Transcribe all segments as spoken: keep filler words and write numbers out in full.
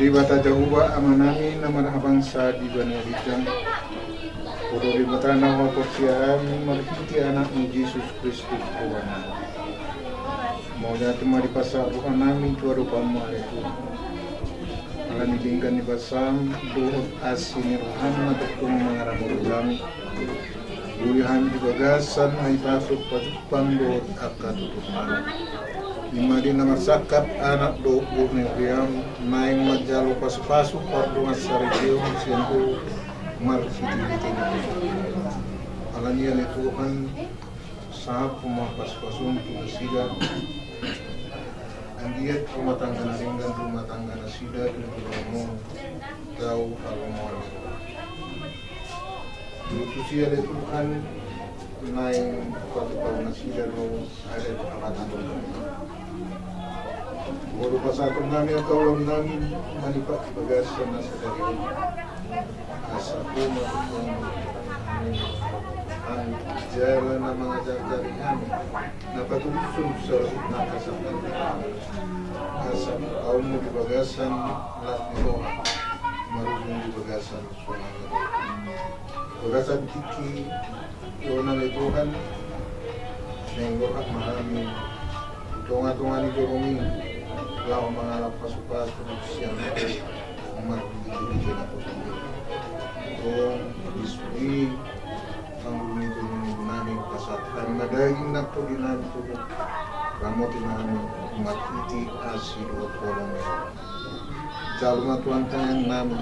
Debata Jahowa Amanami na marhabangsa di banua ginjang, Ho do Debata na huhaporseai hami marhite Anakmu Jesus Kristus Tuhannami. Mauliate ma dipasahat rohanami tu adopanMu ale Tuhan. Ala ni denggan ni basaM dohot asi ni rohaM na tongtong mangaramoti hami, boi hami di bagasan hahipason, pajumpang dohot angka tuturna. I ma di na marsangkap anak dohot boru ni huriaM, naeng manjalo pasupasu pardongansaripeon sian Ho marhitehite ni Kristus. Alani i ale Tuhan, sahat Ho ma pasupasuM tu nasida. Anggiat rumah tangga na denggan, rumah tangga nasida tu joloan Ho, tau halomoan. Tusi ale Tuhan, naeng patupaon nasida do adat amanta. Ho do pasahatonnami angka ulaonnami manipat di bagasan na sadari on. Asa Ho ma tongtong hami, jala na mangajariajari hami, na patulushon saluhut na pasahaton. Asa pasahatmu di bagasan las ni roha, marujung di bagasan sonang ni roha. Bagasan tingki i ale Tuhan, naeng roham ma hami tu tongatonga ni jolom i, laho mangalap pasupasu sian Ho marhitehite na poso i. Tong di sude i, anggo dung i tu minggunami, pasahat hami ma daging nang tondinami tu Ho, ramoti ma hami marhite asi dohot holong ni rohaM. Jalo ma Tuhan tangiangnami,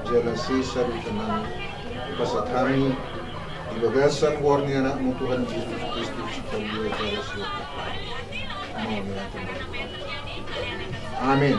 jala sesa do tangiangnami, pasahat hami di bagasan goar ni Anakmu Tuhan Jesus Kristus, Sipalua jala Sihophop hami. Amin.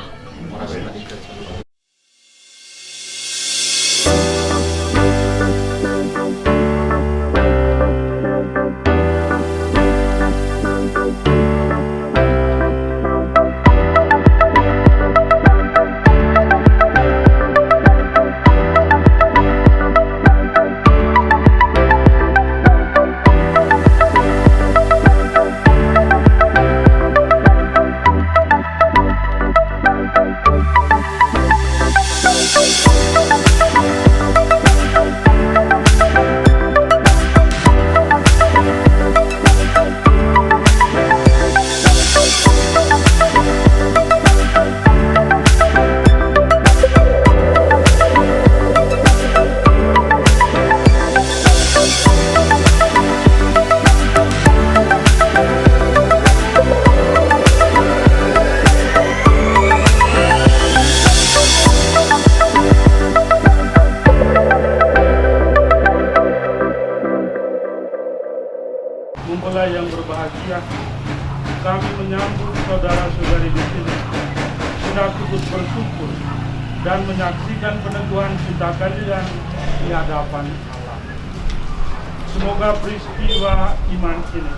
Mempelai yang berbahagia, kami menyambut saudara-saudari di sini, selaku ikut bersyukur dan menyaksikan peneguhan cinta kalian di hadapan Allah. Semoga peristiwa iman ini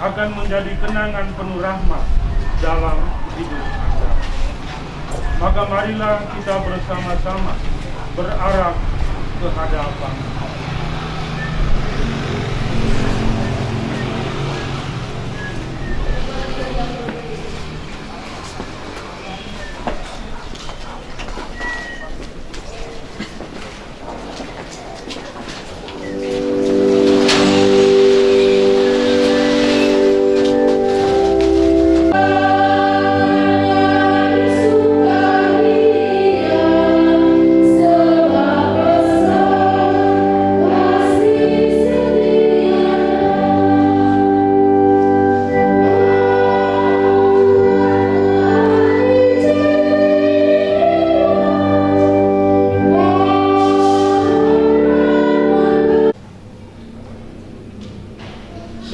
akan menjadi kenangan penuh rahmat dalam hidup Anda. Maka marilah kita bersama-sama berharap ke hadapan Allah.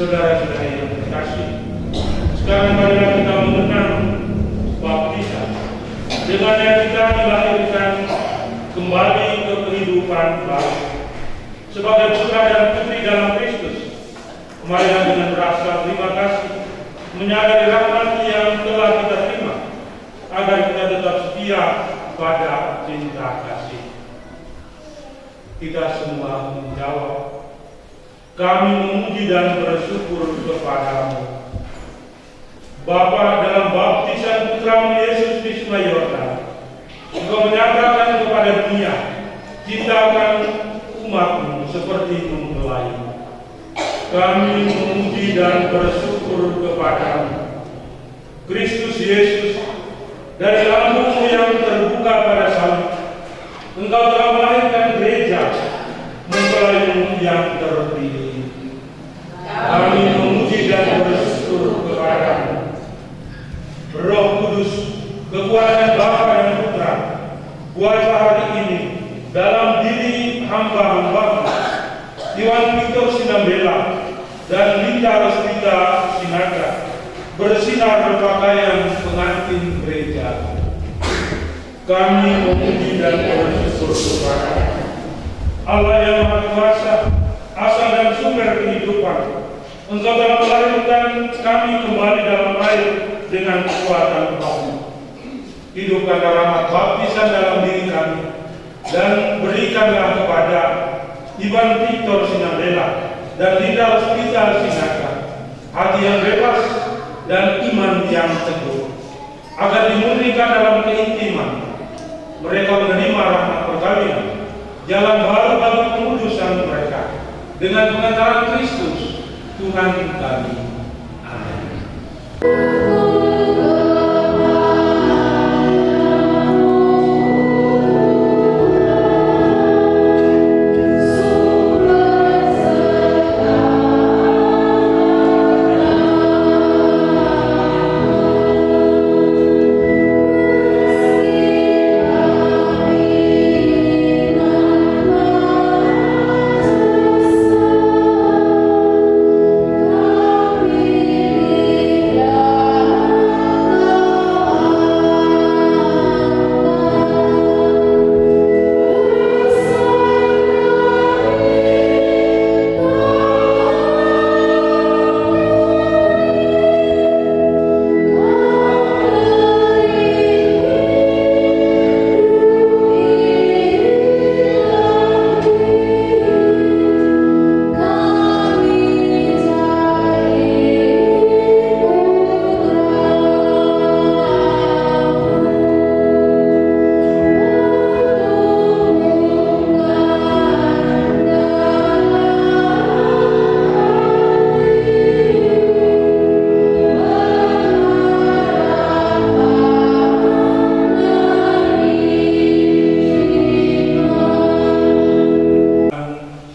Saudara-saudari yang terkasih, sekarang marilah kita mengenang baptisan. Dengannya kita dilahirkan kembali ke kehidupan baru. Sebagai putra dan putri dalam Kristus, marilah dengan rasa terima kasih menyadari rahmat yang telah kita terima, agar kita tetap setia pada cinta kasih. Kita semua menjawab, "Kami memuji dan bersyukur kepada-Mu." Bapa, dalam baptisan Putra-Mu Yesus di Sungai Yordan, seperti mempelai. Kami memuji dan bersyukur kepada-Mu, Kristus Yesus, dari lambung-Mu yang terbuka pada salib, Engkau telah melahirkan gereja, mempelai-Mu yang terpilih. Kami memuji dan bersyukur kepada-Mu. Roh Kudus, kekuatan Bapa dan Putra, kuasa hari ini dalam diri hamba-hamba-Mu, Iwan Pitor Sinambela dan Linda Rospita Sinaga, bersinar pakaian pengantin gereja. Kami memuji dan bersyukur kepada Allah yang Maha Kuasa, asal dan sumber kehidupan. Engkau telah melahirkan kami kembali dalam air dengan kekuatan Roh-Mu. Hidupkanlah rahmat baptisan dalam diri kami, dan berikanlah kepada Iwan Pitor Sinambela dan Linda Rospita Sinaga hati yang bebas dan iman yang teguh, agar dimurnikan dalam keintiman, mereka menerima rahmat perkawinan, jalan baru bagi pengudusan mereka, dengan pengantaran Kristus, Tuhan kami. Amin.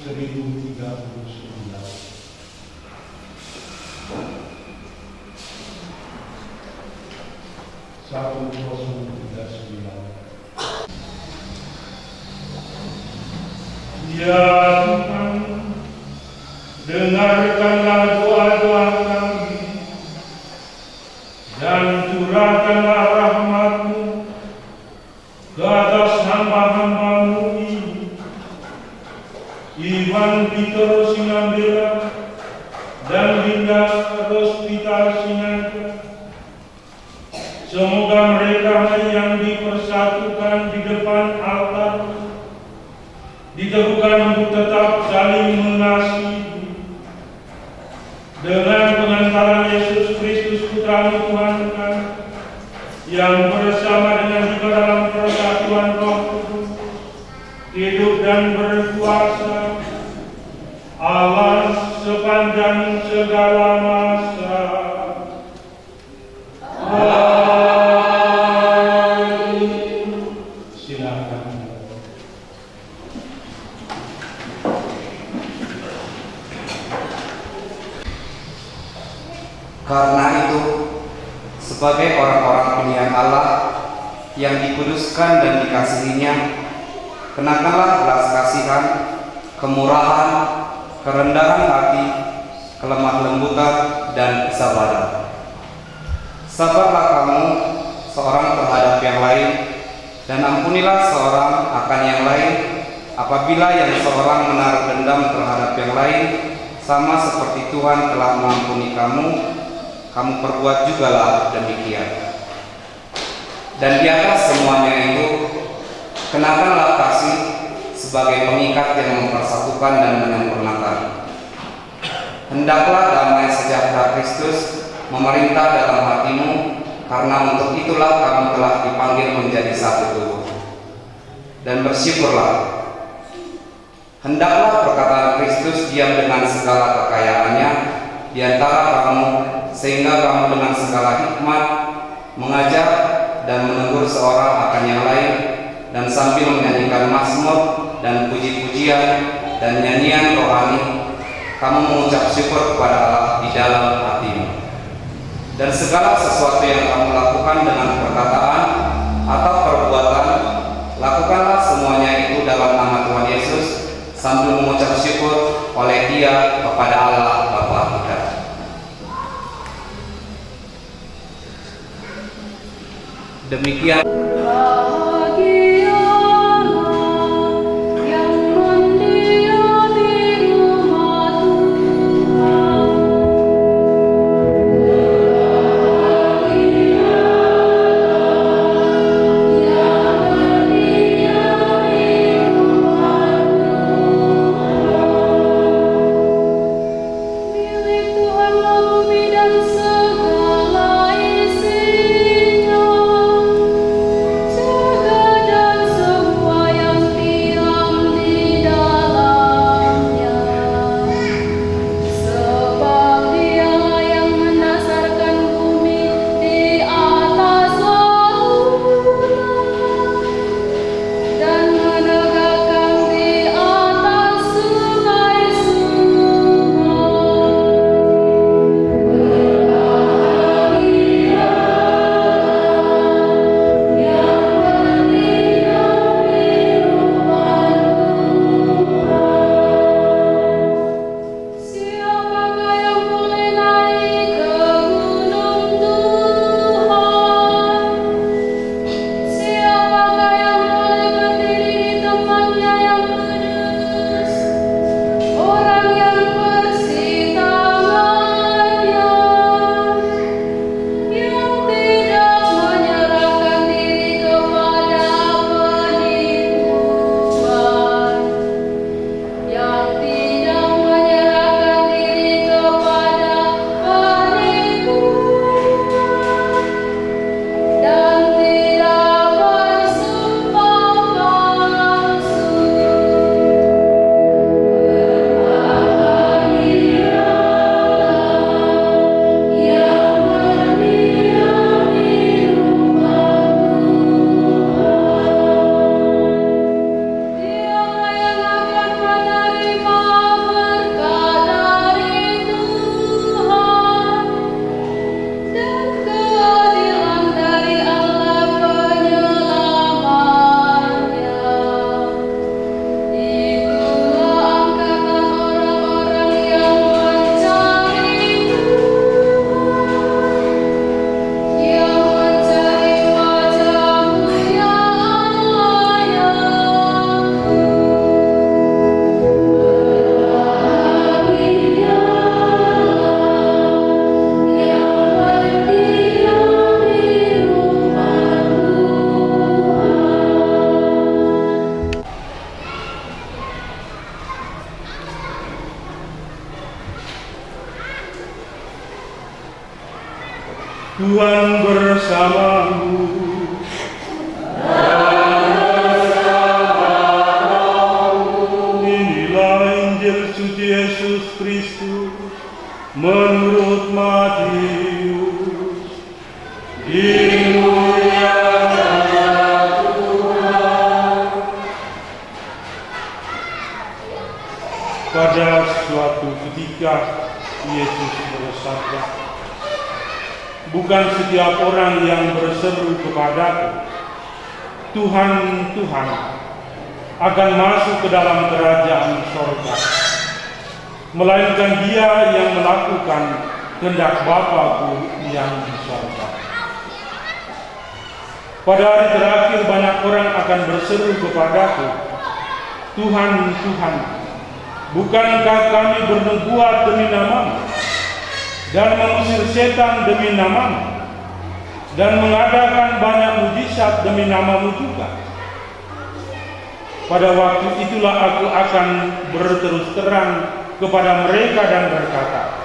Seribu tiga puluh sembilan. Satu kosong tiga sembilan. Ya Tuhan, dengarkanlah doa-doa kami, dan curahkanlah rahmat-Mu ke atas hamba-hamba-Mu ini, Iwan Pitor Sinambela dan Linda Rospita Sinaga. Semoga mereka yang dipersatukan di depan altar diteguhkan untuk tetap saling mengasihi. Dengan pengantaran Yesus Kristus, Putra-Mu, Tuhan kami, yang bersama dengan juga dalam persatuan Roh Kudus, hidup dan berkuasa, Allah sepanjang segala masa. Amin. Silakan. Karena itu, sebagai orang-orang pilihan Allah yang dikuduskan dan dikasihi-Nya, kenakanlah belas kasihan, kemurahan, kerendahan hati, kelemah lembutan, dan kesabaran. Sabarlah kamu, seorang terhadap yang lain, dan ampunilah seorang akan yang lain, apabila yang seorang menaruh dendam terhadap yang lain, sama seperti Tuhan telah mengampuni kamu, kamu perbuat jugalah demikian. Dan di atas semuanya itu, kenakanlah kasih sebagai pengikat yang mempersatukan dan menyempurnakan. Hendaklah damai sejahtera Kristus memerintah dalam hatimu, karena untuk itulah kamu telah dipanggil menjadi satu tubuh. Dan bersyukurlah. Hendaklah perkataan Kristus diam dengan segala kekayaannya di antara kamu, sehingga kamu dengan segala hikmat mengajar dan menegur seorang akan yang lain, dan sambil menyanyikan mazmur dan puji-pujian dan nyanyian rohani, kamu mengucap syukur kepada Allah di dalam hatimu. Dan segala sesuatu yang kamu lakukan dengan perkataan atau perbuatan, lakukanlah semuanya itu dalam nama Tuhan Yesus, sambil mengucap syukur oleh Dia kepada Allah Bapa kita. Demikian. Bahagialah yang mendiami rumah Tuhan. Bahagialah yang mendiami rumah Tuhan. Milik Tuhanlah bumi dan segala isinya, jagat dan semua yang diam di dalamnya. Sebab Dialah yang mendasarkan bumi di atas lautan dan menegakkan di atas sungai-sungai. Berbahagialah yang mendiami rumah Tuhan. Siapakah yang boleh naik ke gunung Tuhan? Siapakah yang boleh berdiri di tempat-Nya yang kudus? Orang yang bersih tangannya, yang tidak menyerahkan diri kepada penipuan, yang tidak menyerahkan diri kepada penipuan, dan tidak bersumpah palsu. Berbahagialah yang mendiami rumah Tuhan. Dialah yang akan menerima berkat dari Tuhan dan keadilan dari Allah penyelamatnya. Itulah angkatan orang-orang yang mencari Tuhan, yang mencari wajah-Mu, ya Allah, ya Tuhan. Berbahagialah yang berdiam di rumah Tuhan. Tuhan bersamamu. Inilah Injil suci Yesus Kristus menurut Matius. Dimuliakan Tuhan. Pada suatu ketika, Yesus bersabda, "Bukan setiap orang yang berseru kepada-Ku, 'Tuhan, Tuhan,' akan masuk ke dalam kerajaan sorga, melainkan dia yang melakukan kehendak Bapa-Ku yang di sorga." Pada hari terakhir banyak orang akan berseru kepada-Ku, 'Tuhan, Tuhan, bukankah kami bernubuat demi nama-Mu, dan mengusir setan demi nama-Mu, dan mengadakan banyak mujizat demi nama-Mu juga?' Pada waktu itulah Aku akan berterus terang kepada mereka dan berkata,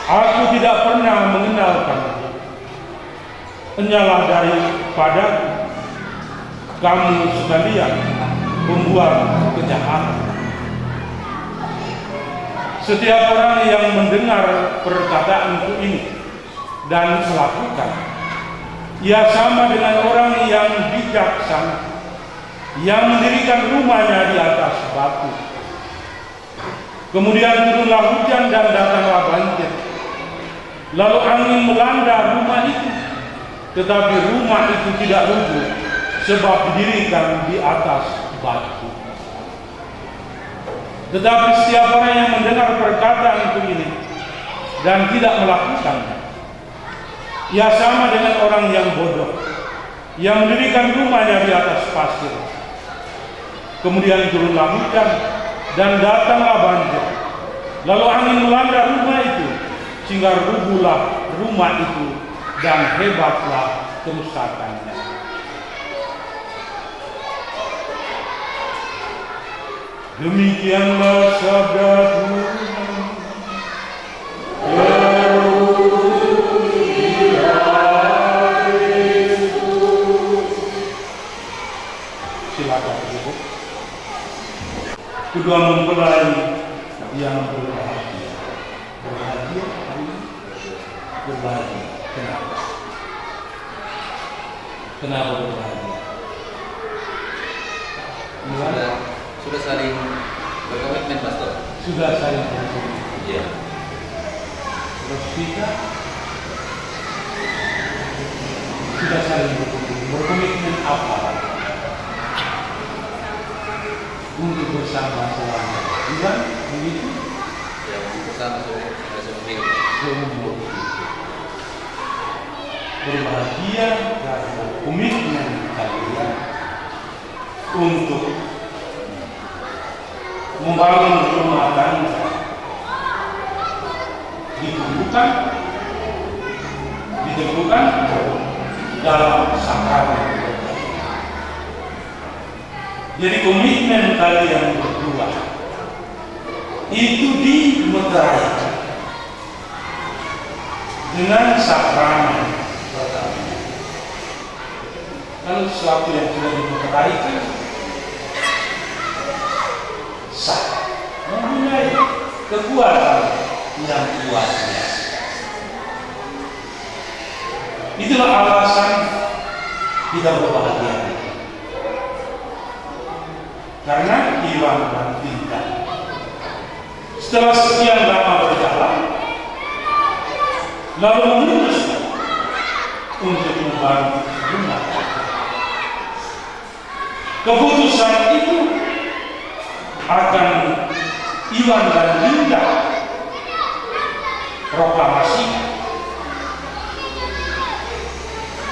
'Aku tidak pernah mengenal kamu. Enyahlah daripada-Ku, kamu sekalian pembuat kejahatan.'" Setiap orang yang mendengar perkataanku ini dan melakukan, ia sama dengan orang yang bijaksana, yang mendirikan rumahnya di atas batu. Kemudian turunlah hujan dan datanglah banjir. Lalu angin melanda rumah itu, tetapi rumah itu tidak rubuh, sebab didirikan di atas batu. Tetapi setiap orang yang mendengar perkataanku ini dan tidak melakukannya, ia sama dengan orang yang bodoh, yang mendirikan rumahnya di atas pasir. Kemudian turunlah hujan, dan datanglah banjir. Lalu angin melanda rumah itu, sehingga rubuhlah rumah itu, dan hebatlah kerusakannya. Demikianlah sabda Tuhan. Silakan, Ibu. Kedua mempelai yang berbahagia. Berbahagia hari ini. Berbahagia. Kenapa? Kenapa berbahagia? Sudah, sudah saling berkomitmen, Pastor. Sudah saling berkomitmen. Iya. Terus kita sudah saling berkomitmen. Berkomitmen apa? Untuk bersama selama, bukan begitu? Ya, untuk bersama seumur, seumur hidup. Seumur hidup. Berbahagia karena komitmen kalian untuk membangun rumah tangga diteguhkan, diteguhkan dalam sakramen. Jadi komitmen kalian berdua itu dimeterai dengan sakramen perkawinan. Kalau sesuatu yang sudah dimeterai kan sah, mempunyai kekuatan yang luar biasa. Itulah alasan kita berbahagia. Karena Iwan dan Tinta setelah sekian lama berjalan, lalu memutuskan untuk membangun rumah tangga. Keputusan itu akan Iwan dan Linda proklamasi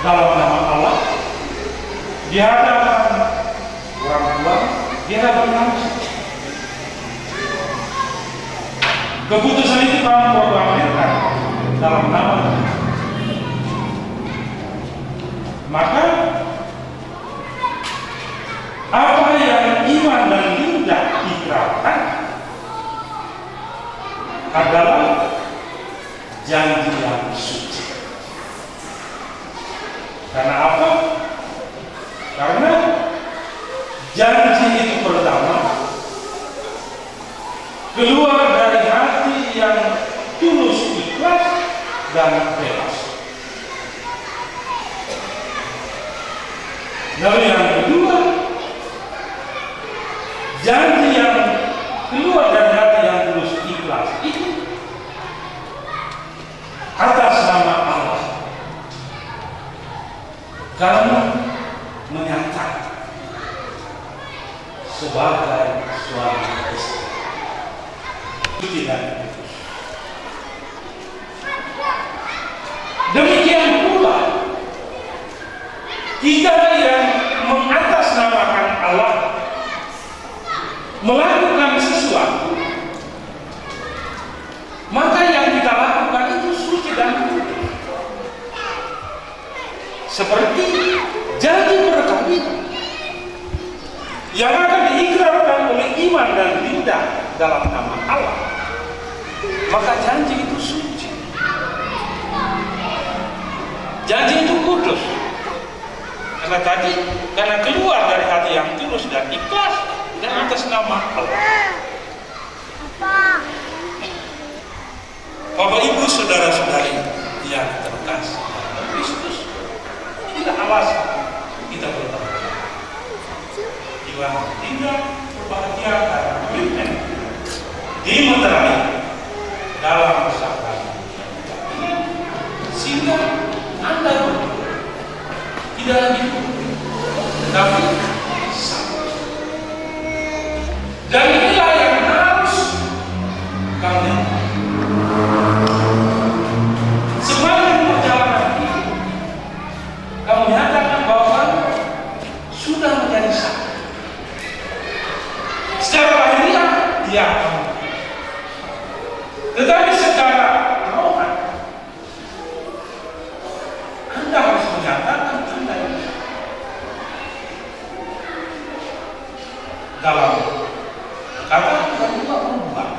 dalam nama Allah di hadapan orang tua, di hadapan manusia. Keputusan itu kami proklamirkan dalam nama Tuhan. Maka apa yang Iwan dan Linda ikrarkan adalah janji yang suci. Karena apa? Karena janji itu pertama keluar dari hati yang tulus, ikhlas, dan bebas. Lalu yang kedua, janji yang keluar dari hati yang tulus, ikhlas itu atas nama Allah. Kamu menyatakan sebagai suami istri. Itu tidak. Demikian pula kita yang mengatasnamakan Allah melakukan sesuatu, maka yang kita lakukan itu suci dan kudus. Seperti janji perkawinan yang akan diikrarkan oleh Iwan dan Linda dalam nama Allah, maka janji itu suci. Janji itu kudus. Karena tadi, karena keluar dari hati yang tulus dan ikhlas dan atas nama Allah. Bapak, Ibu, saudara-saudari yang terkasih dalam Kristus, inilah alasan kita berbahagia. Iwan tinggal berbahagia karena komitmen di Meterai dalam kesabaran. Sehingga Anda tidak lagi, tetapi sama. Dan inilah yang harus kamu nyatakan. Sepanjang perjalanan ini, kamu nyatakan bahwa kamu sudah menjadi satu. Secara lahiriah, ya, kamu. Tetapi secara rohani, Anda harus menyatakan Anda ini dalam kata dan juga perbuatan.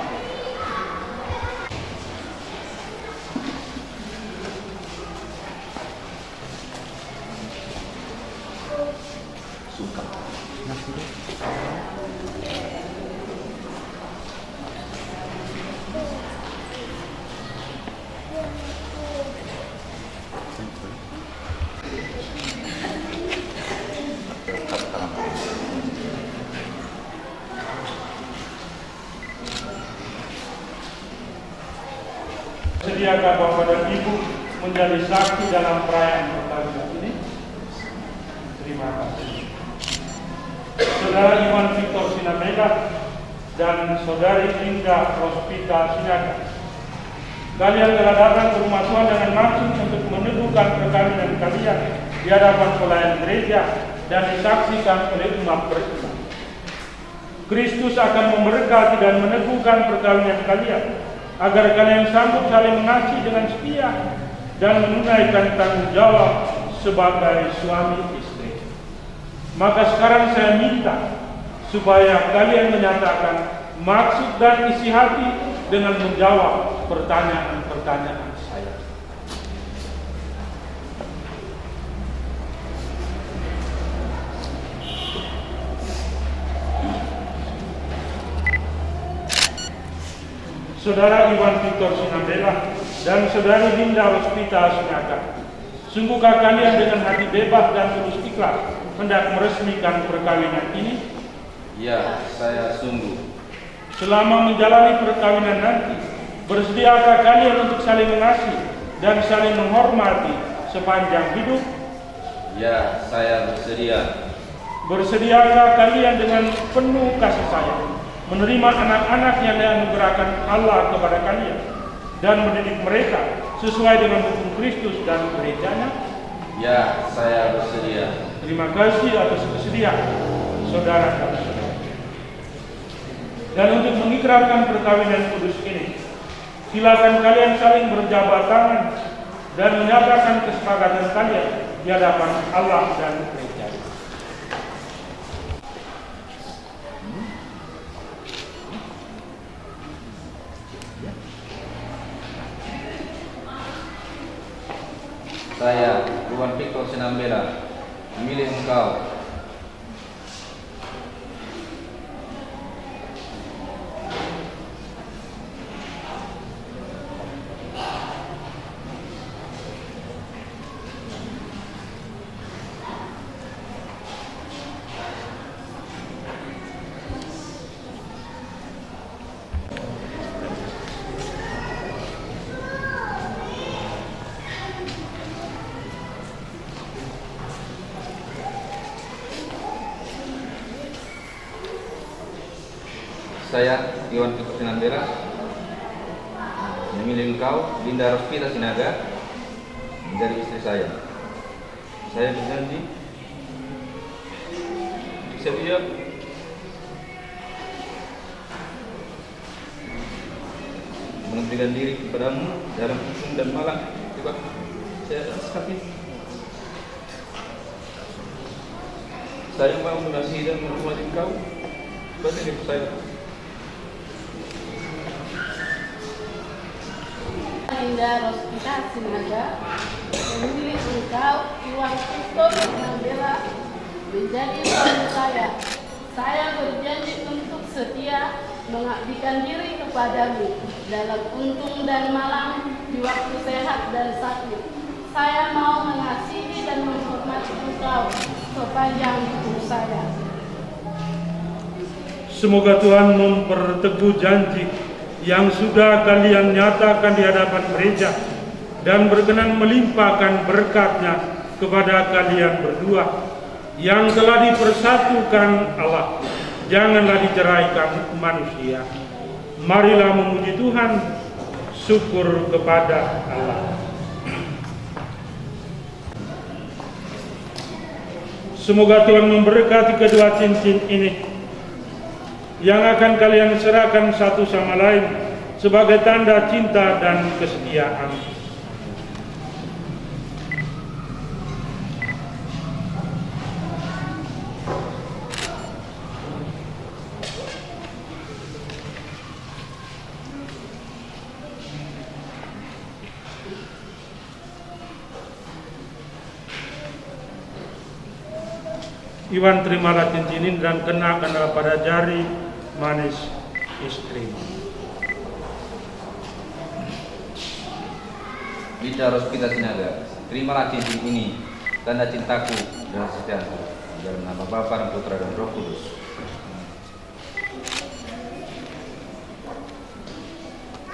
Suka. Sediakah Bapak dan Ibu menjadi saksi dalam perayaan perkawinan ini? Terima kasih. Saudara Iwan Victor Sinambela dan Saudari Linda Rospita Sinaga. Kalian telah datang ke rumah Tuhan dengan maksud untuk meneguhkan perkawinan kalian di hadapan pelayan gereja dan disaksikan oleh umat beriman. Kristus akan memberkati dan meneguhkan perkawinan kalian, agar kalian sanggup saling mengasihi dengan setia dan menunaikan tanggung jawab sebagai suami istri. Maka sekarang saya minta supaya kalian menyatakan maksud dan isi hati dengan menjawab pertanyaan-pertanyaan saya. Saudara Iwan Victor Sinambela dan Saudari Linda Rospita Sinaga, sungguhkah kalian dengan hati bebas dan tulus ikhlas hendak meresmikan perkawinan ini? Ya, saya sungguh. Selama menjalani perkawinan nanti, bersediakah kalian untuk saling mengasihi dan saling menghormati sepanjang hidup? Ya, saya bersedia. Bersediakah kalian dengan penuh kasih sayang menerima anak-anak yang dianugerahkan Allah kepada kalian dan mendidik mereka sesuai dengan hukum Kristus dan gereja-Nya? Ya, saya bersedia. Terima kasih atas kesediaan saudara dan saudara. Dan untuk mengikrarkan perkawinan kudus ini, silakan kalian saling berjabat tangan dan menyatakan kesepakatan kalian di hadapan Allah dan gereja. Saya, Iwan Victor Sinambela, memilih engkau. Saya, Iwan Victor Sinambela, memilih engkau, Linda Rospita Sinaga, menjadi istri saya. Saya berjanji untuk setia mengabdikan diri kepadamu dalam hidup dan malam. Coba saya sekali. Saya mau mengasihi dan menghormati engkau sebagai ibu saya. Linda Rospita Sinaga, memilih engkau, Iwan Victor Sinambela, menjadi suami saya. Saya berjanji untuk setia Mengabdikan diri kepadamu dalam untung dan malang, di waktu sehat dan sakit. Saya mau mengasihi dan menghormati engkau sepanjang hidup saya. Semoga Tuhan memperteguh janji yang sudah kalian nyatakan di hadapan gereja dan berkenan melimpahkan berkat-Nya kepada kalian berdua yang telah dipersatukan Allah. Janganlah diceraikan manusia. Marilah memuji Tuhan, syukur kepada Allah. Semoga Tuhan memberkati kedua cincin ini yang akan kalian serahkan satu sama lain sebagai tanda cinta dan kesetiaan. Iwan, terimalah cincin ini dan kenakanlah pada jari manis istrimu. Linda Rospita Sinaga, terimalah cincin ini, tanda cintaku dan kesetiaanku, dalam nama Bapa dan Putra dan Roh Kudus.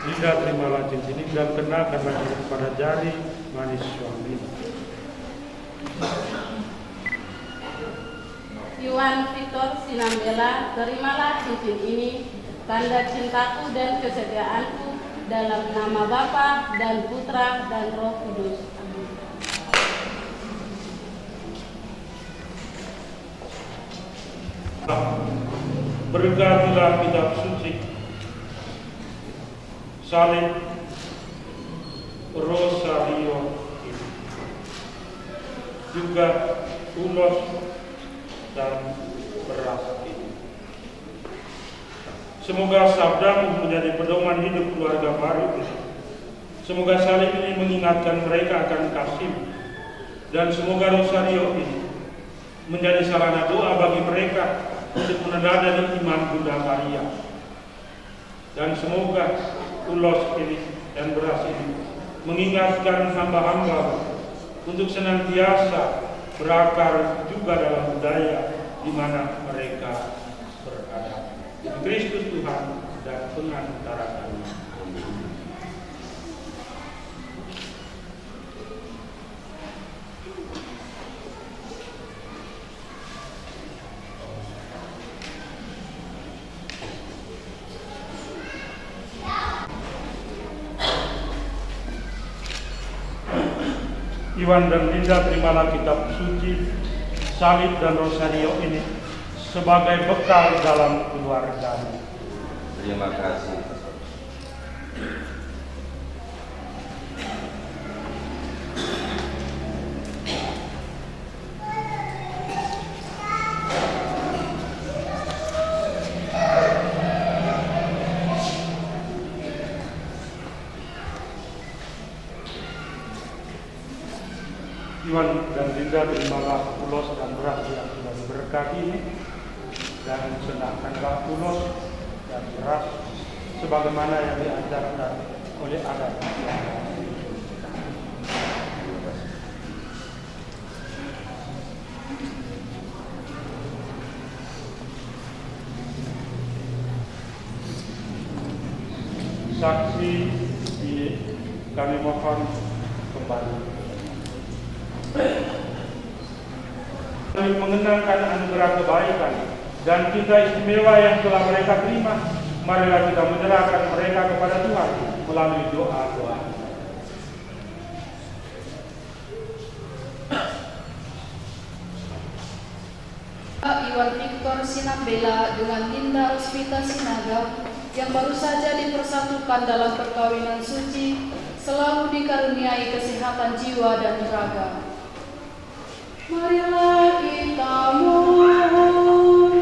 Linda, terimalah cincin ini dan kenakanlah pada jari manis suamimu. Iwan Victor Sinambela, terimalah cincin ini, tanda cintaku dan kesetiaanku, dalam nama Bapa dan Putra dan Roh Kudus. Amin. Berkatilah kitab suci, salib, rosario ini, juga ulos dan beras ini. Semoga sabdamu menjadi pedoman hidup keluarga baru ini. Semoga salib ini mengingatkan mereka akan kasih-Mu. Dan semoga rosario ini menjadi sarana doa bagi mereka untuk meneladani iman Bunda Maria. Dan semoga ulos ini dan beras ini mengingatkan hamba-hamba-Mu untuk senantiasa berakar juga dalam budaya di mana mereka berada. Demi Kristus Tuhan dan pengantara kami. Amin. Iwan dan Linda, terimalah kitab suci, salib, dan rosario ini sebagai bekal dalam keluargamu. Terima kasih. Iwan dan Linda, terimalah ulos dan beras yang sudah diberkati ini, dan senangkanlah ulos dan beras sebagaimana yang diajarkan oleh adat. Saksi di, kami mohon kembali. Kami mengenangkan anugerah kebaikan dan cinta istimewa yang telah mereka terima, marilah kita menyerahkan mereka kepada Tuhan melalui doa-doa. Iwan Victor Sinambela dengan Linda Rospita Sinaga yang baru saja dipersatukan dalam perkawinan suci selalu dikaruniai kesehatan jiwa dan raga. Marilah kita mohon.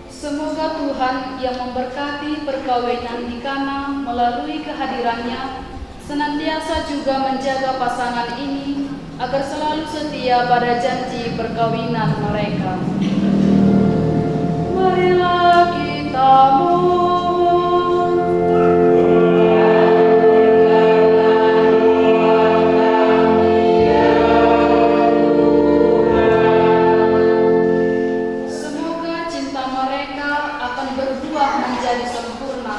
Semoga Tuhan yang memberkati perkawinan di Kana melalui kehadirannya Senantiasa juga menjaga pasangan ini agar selalu setia pada janji perkawinan mereka. Marilah kita mohon. Semoga cinta mereka akan berbuah menjadi sempurna.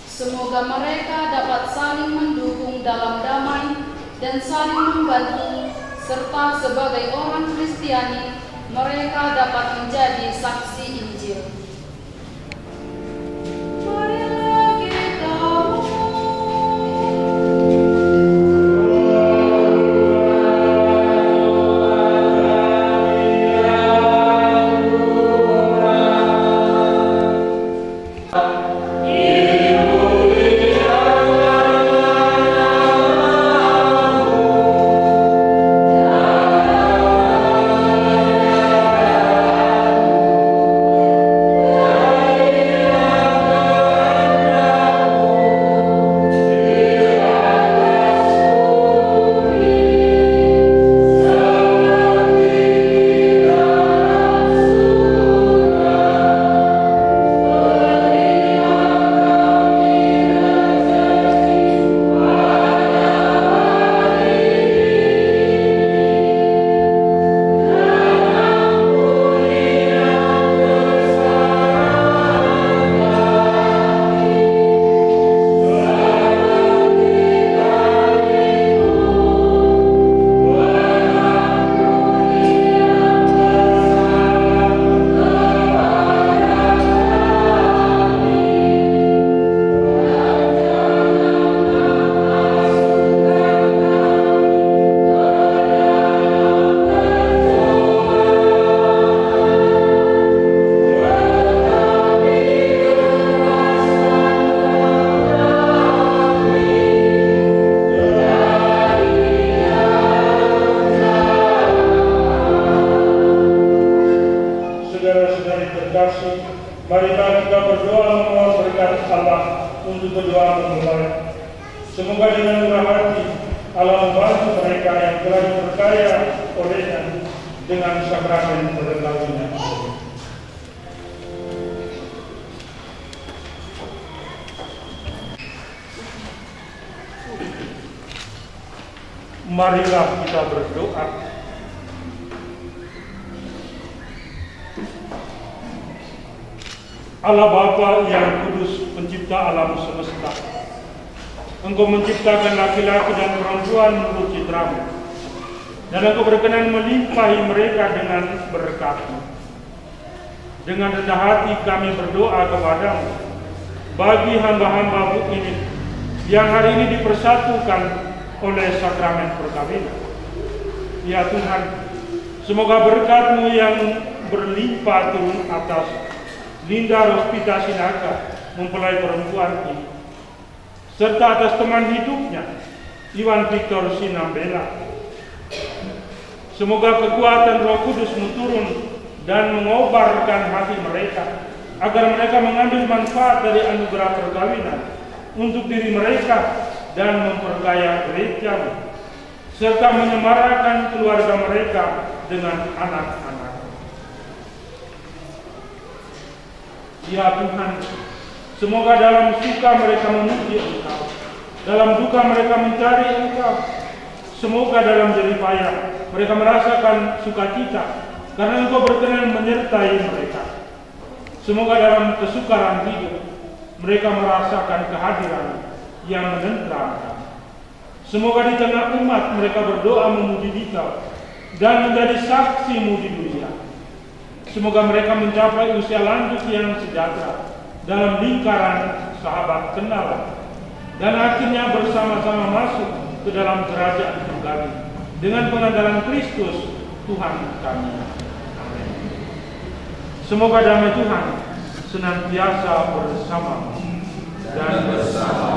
Semoga mereka dapat saling mendukung dalam damai dan saling membantu, serta sebagai orang Kristiani, mereka dapat menjadi saksi Injil. Marilah kita Saudara-saudari terkasih, marilah kita berdoa memohon berkat Allah untuk kedua mempelai. Semoga dengan murah hati Allah membantu mereka yang telah diperkaya oleh-Nya dengan sakramen perkawinan. Marilah kita berdoa. Allah Bapa yang kudus, pencipta alam semesta, Engkau menciptakan laki-laki dan perempuan menurut citra-Mu, dan Engkau berkenan melimpahi mereka dengan berkat-Mu. Dengan rendah hati kami berdoa kepada-Mu bagi hamba-hamba-Mu ini yang hari ini dipersatukan oleh sakramen perkawinan. Ya Tuhan, semoga berkat-Mu yang berlimpah turun atas Linda Rospita Sinaga, mempelai perempuan ini, serta atas teman hidupnya, Iwan Victor Sinambela. Semoga kekuatan Roh Kudus-Mu turun dan mengobarkan hati mereka, agar mereka mengambil manfaat dari anugerah perkawinan untuk diri mereka dan memperkaya gereja-Mu, serta menyemarakan keluarga mereka dengan anak-anak. Ya Tuhan, semoga dalam suka mereka memuji Engkau, dalam duka mereka mencari Engkau. Semoga dalam jerih payah mereka merasakan sukacita, karena Engkau berkenan menyertai mereka. Semoga dalam kesukaran hidup mereka merasakan kehadiran yang menenteramkan. Semoga di tengah umat mereka berdoa memuji Dikau dan menjadi saksi-Mu di dunia. Semoga mereka mencapai usia lanjut yang sejahtera dalam lingkaran sahabat kenalan, dan akhirnya bersama-sama masuk ke dalam kerajaan surgawi dengan pengandalan Kristus Tuhan kami. Amin. Semoga damai Tuhan senantiasa bersamamu dan bersama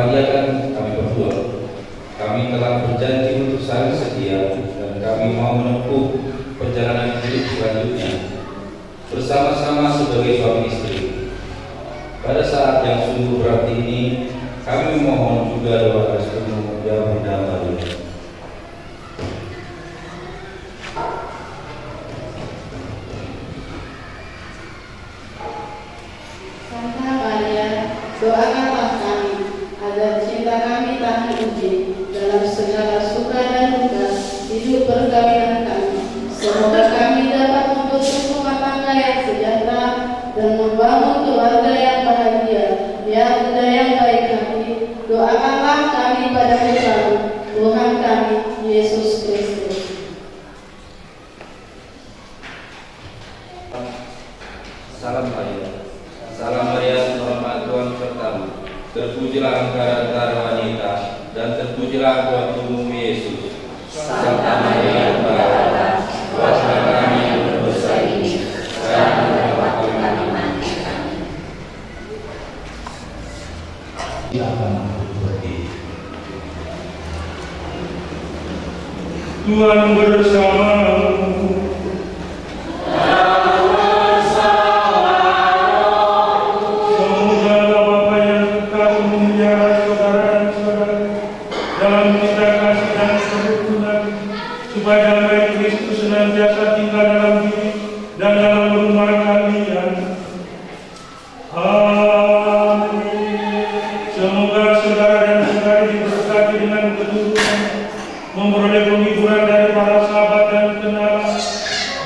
Kami perjuang. Kami telah berjanji untuk saling setia dan kami mau menempuh perjalanan hidup selanjutnya bersama-sama sebagai suami istri. Pada saat yang sungguh berat ini, kami memohon juga doa restumu, ya Bunda Maria. Santa Maria, doakanlah kami, agar cinta kami tahan uji dalam segala suka dan duka hidup perkawinan kami. Semoga kami dapat membentuk rumah tangga yang sejahtera dan membangun keluarga yang bahagia. Ya Bunda yang baik hati, doakanlah kami pada Putramu, Tuhan kami, Yesus Kristus. Salam Maria. Salam Maria, hormat Tuhan sertamu. Terpujilah engkau di antara wanita, dan terpujilah buah tubuhmu, Yesus. Santa Maria, Bunda Allah, doakanlah kami yang berdosa ini, sekarang dan di waktu kami mati. Silakan duduk berdiri. Tuhan bersamamu. Semoga Bapa yang kekal memelihara saudara dan saudari dalam cinta kasih dan kerukunan, supaya damai Kristus senantiasa tinggal dalam diri dan dalam rumah kalian. Amin. Semoga saudara dan saudari diberkati dengan keturunan, memperoleh penghiburan dari para sahabat dan kenalan,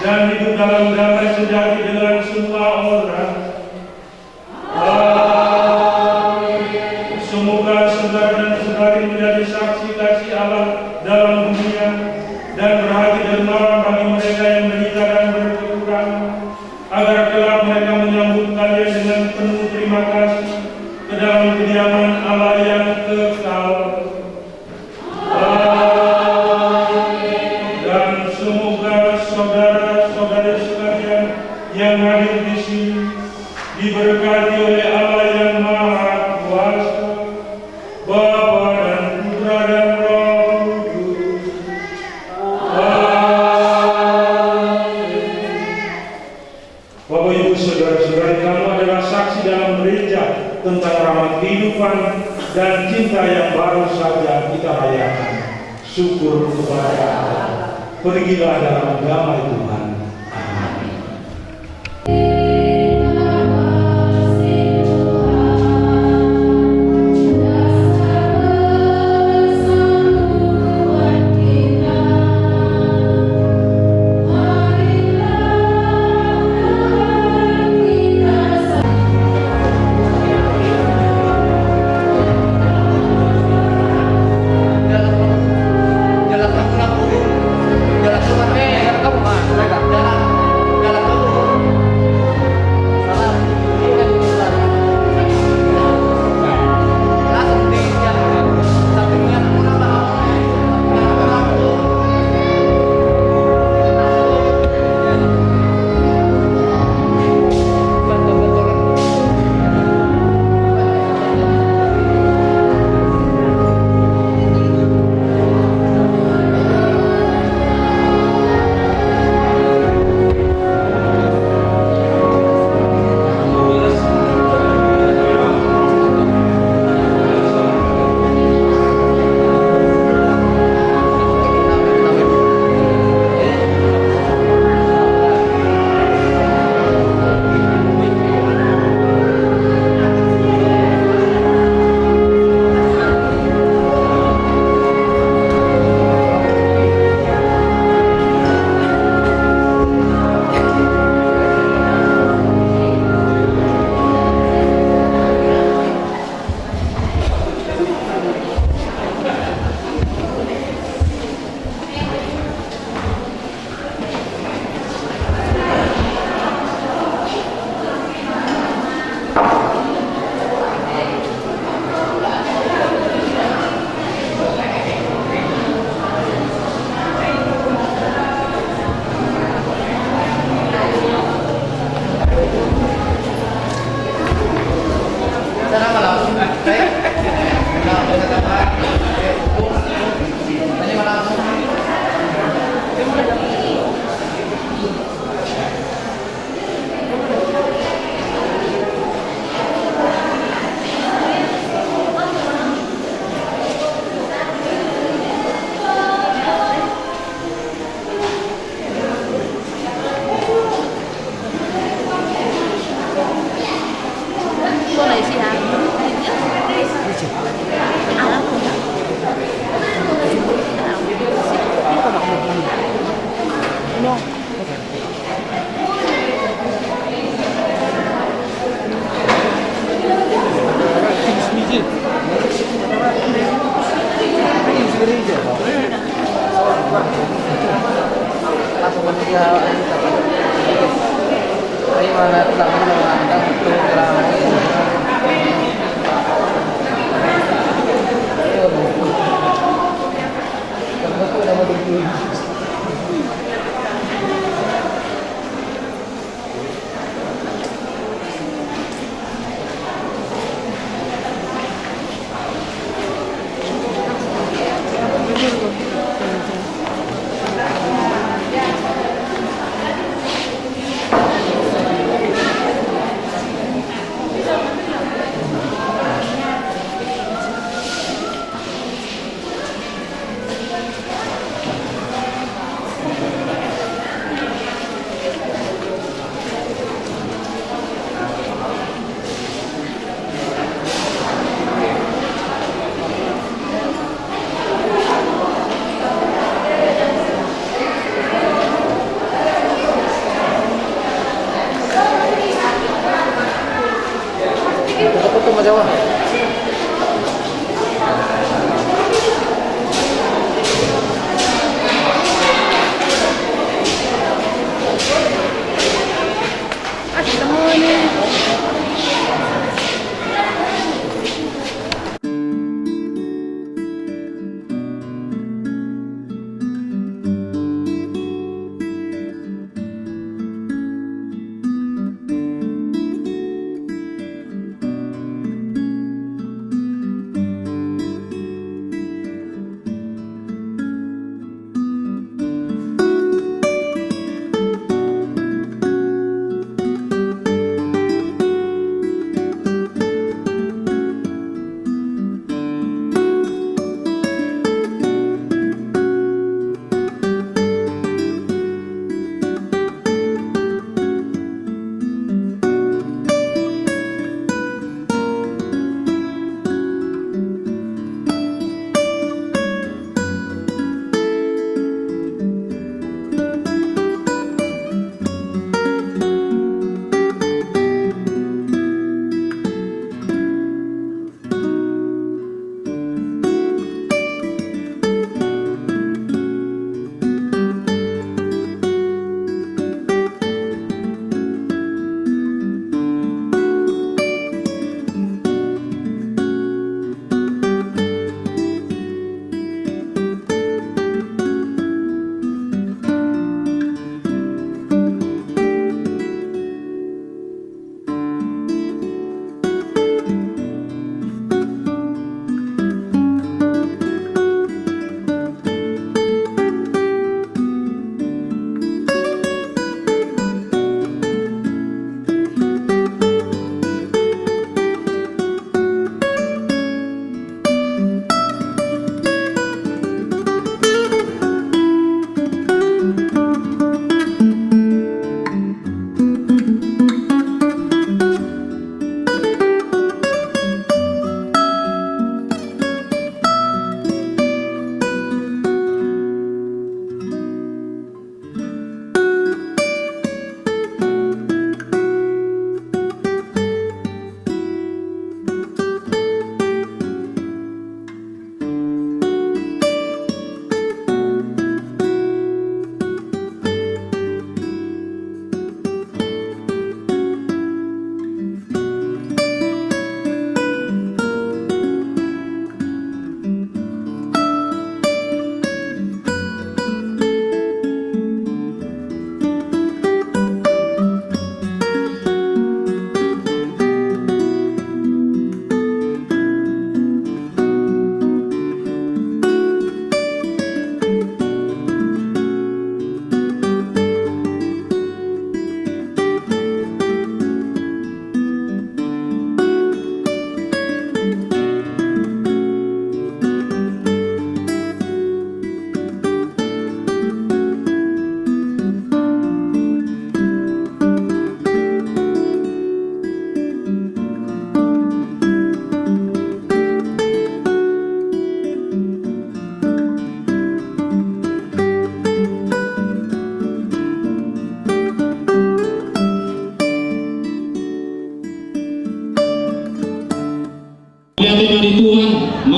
dan hidup dalam damai sejati dengan semua orang. Amin. Semoga saudara dan saudari menjadi saksi kasih Allah dalam dunia, dan berhati dermawan bagi mereka yang menderita dan berkekurangan, agar kelak mereka menyambut kalian dengan penuh terima kasih ke dalam kediaman Allah yang kekal. Amin. Dan semoga saudara-saudari sekalian yang hadir di sini diberkati oleh Allah yang Maha Kuasa, Bapa dan Putra dan Roh Kudus. Amin. Bapak Ibu, saudara-saudari, kamu adalah saksi dalam gereja tentang rahmat kehidupan dan cinta yang baru saja kita rayakan. Syukur kepada Allah. Pergilah dalam damai Tuhan. Amin.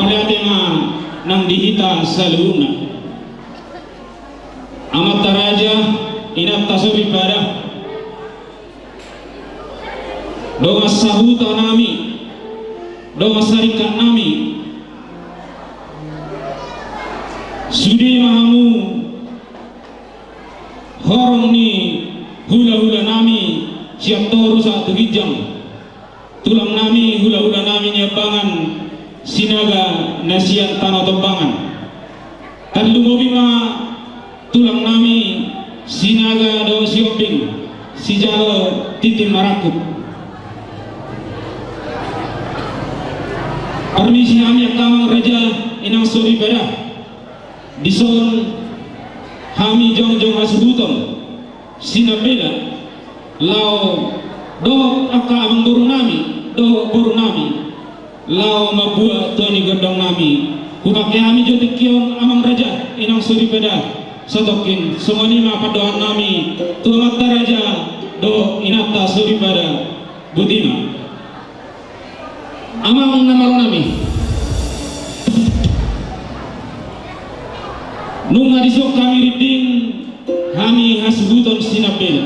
Mauliate ma nang di hita saluhutna. Amanta raja, inanta soripada, dongan sahuta nami, dongan saringkat nami, sude ma hamu horong ni hulahula nami sian toru sahat tu ginjang. Tulang nami, hulahula nami Niambangan Sinaga na sian Tano Tombangan. Tarlumobi ma tulang nami Sinaga dohot Siombing sijalo tintin marangkup. Parmisi hami angka amang raja, inanta soripada. Dison hami jongjong hasuhuton sinambela laho dohot angka amangboru nami dohot boru nami laho mambuat tua ni gondang nami. Hupangke hami jo tingki on amang raja, inanta soripada, satongkin. Songon i ma pandohan nami tu amanta raja dohot inanta soripada. Botima. Amang na malo nami, nunga dison hami rinding, hami hasuhuton sinambela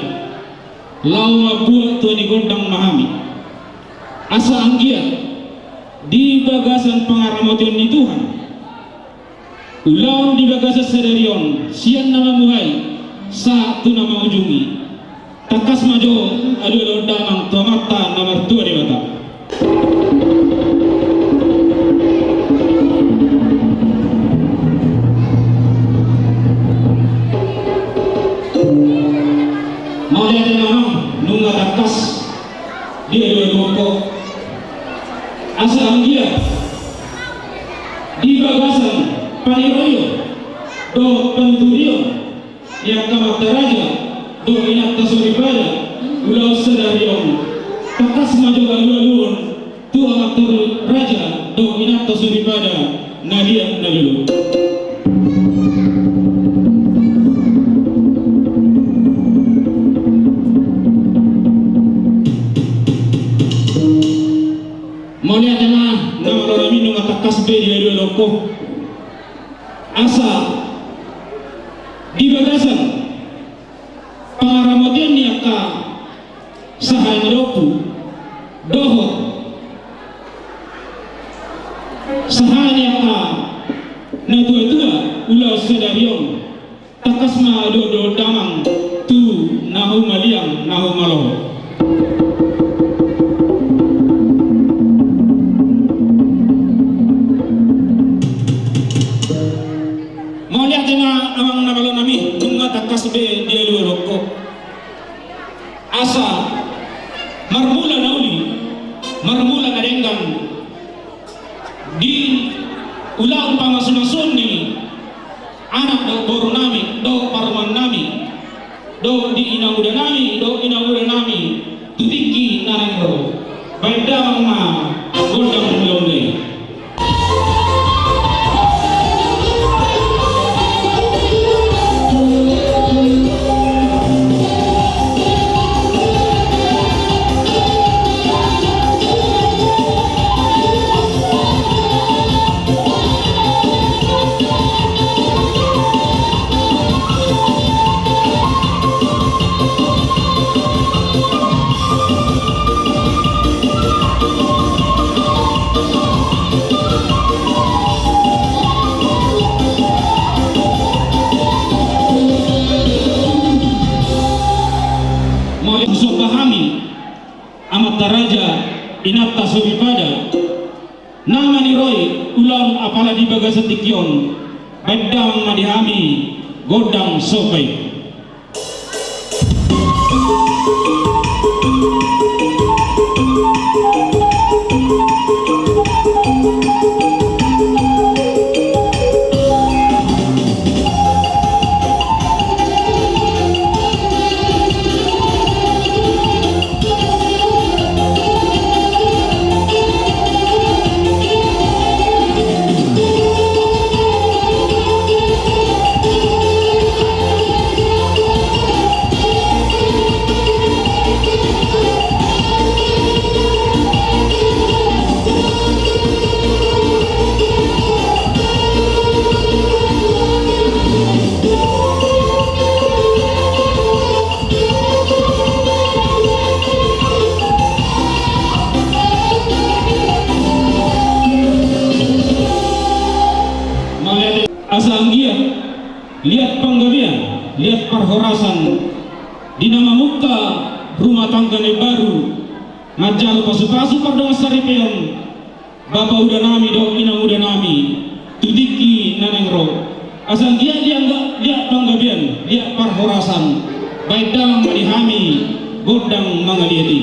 laho mambuat tua ni gondang ma hami. Asa anggiat di bagasan pangaramotion ni Tuhan, ulaon di bagasan sadari on sian na mamuhai sahat tu na mangujungi, tangkas ma jo alualuhon damang tu Amanta na martua Debata. Mauliate ma amang, nunga tangkas dialualuhon ho. Asa anggiat di bagasan paniroion dohot panuturion ni angka amanta raja dohot inanta soripada ulaon sadari on, tangkas ma jo alualuhon tu amanta raja dohot inanta soripada na liat na lolo. Mauliate ma na malo nami, nunga tangkas be dialualuhon ho. Asa di bagasan pangaramotion ni angka sahala ni ompu dohot sahala ni angka natuatua ulaon sadari on, tangkas ma alualuhon damang tu na humaliang na humaloho. Mauliate ma amang na malo nami, nunga tangkas be dialualuhon ho. Asa marmula na uli, marmula na denggan di ulaon pamasumasuon ni anak dohot boru nami dohot parumaen nami dohot di inamuda nami dohot inamuda nami tu tingki na naeng ro. Baen damang ma gondang mula-mula i. Mauliate, husomba hami amanta raja, inanta soripada, na maniroi ulaon apala di bagasan tingki on, baen damang ma di hami gondang somba i. Liat panggabean, liat parhorasan, di na mamungka rumah tangga na imbaru, manjalo pasupasu pardongan saripeon, bapa uda nami dohot inang uda nami, tu tingki na naeng ro. Asa anggiat liat, liat panggabean, liat parhorasan, baen damang ma di hami gondang mangaliat i.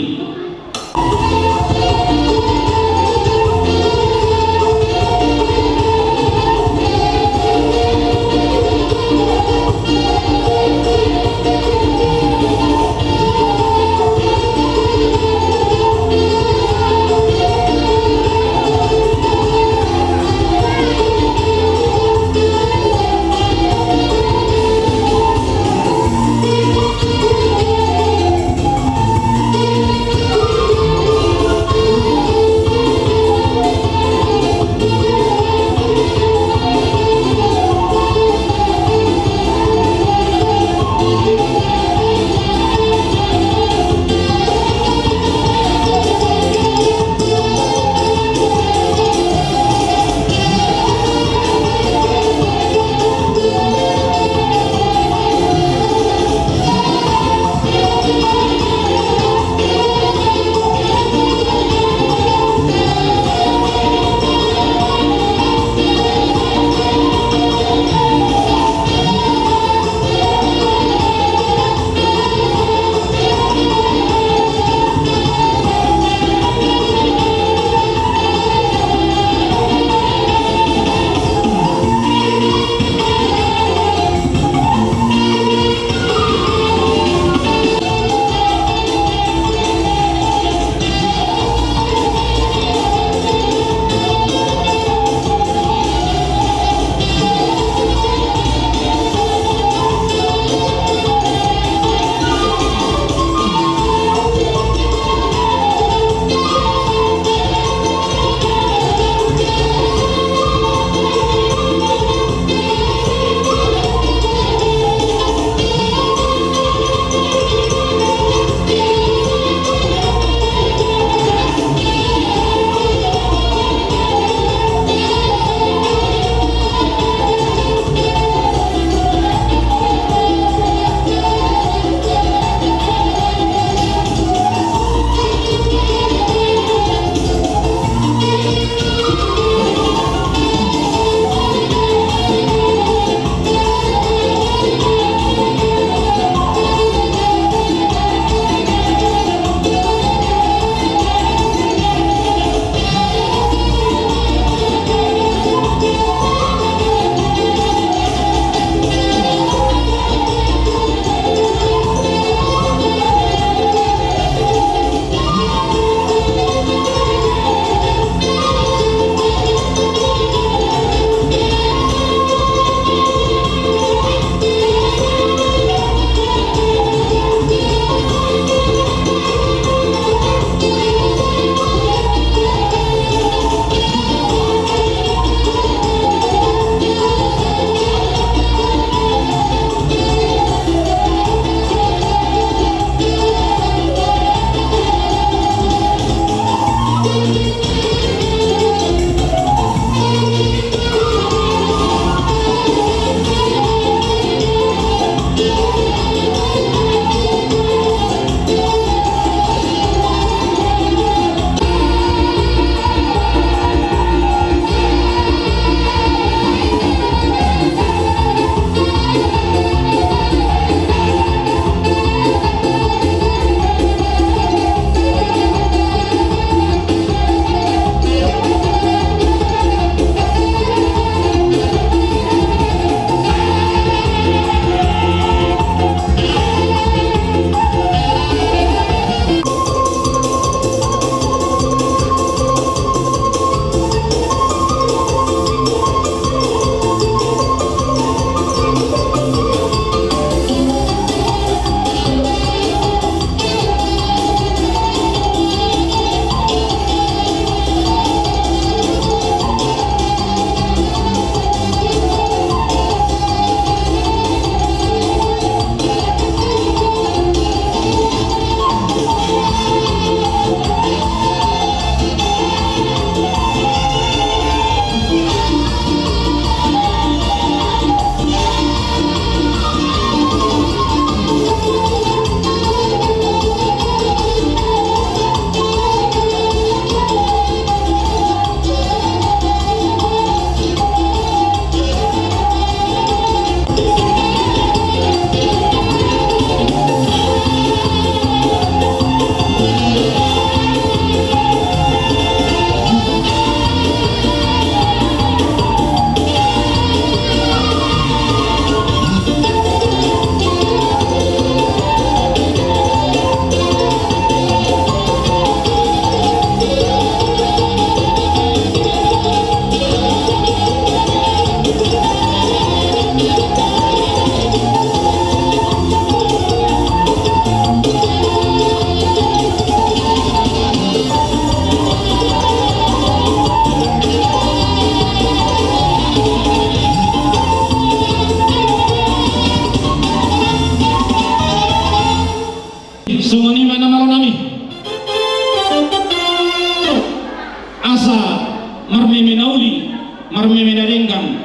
Marmeme na denggan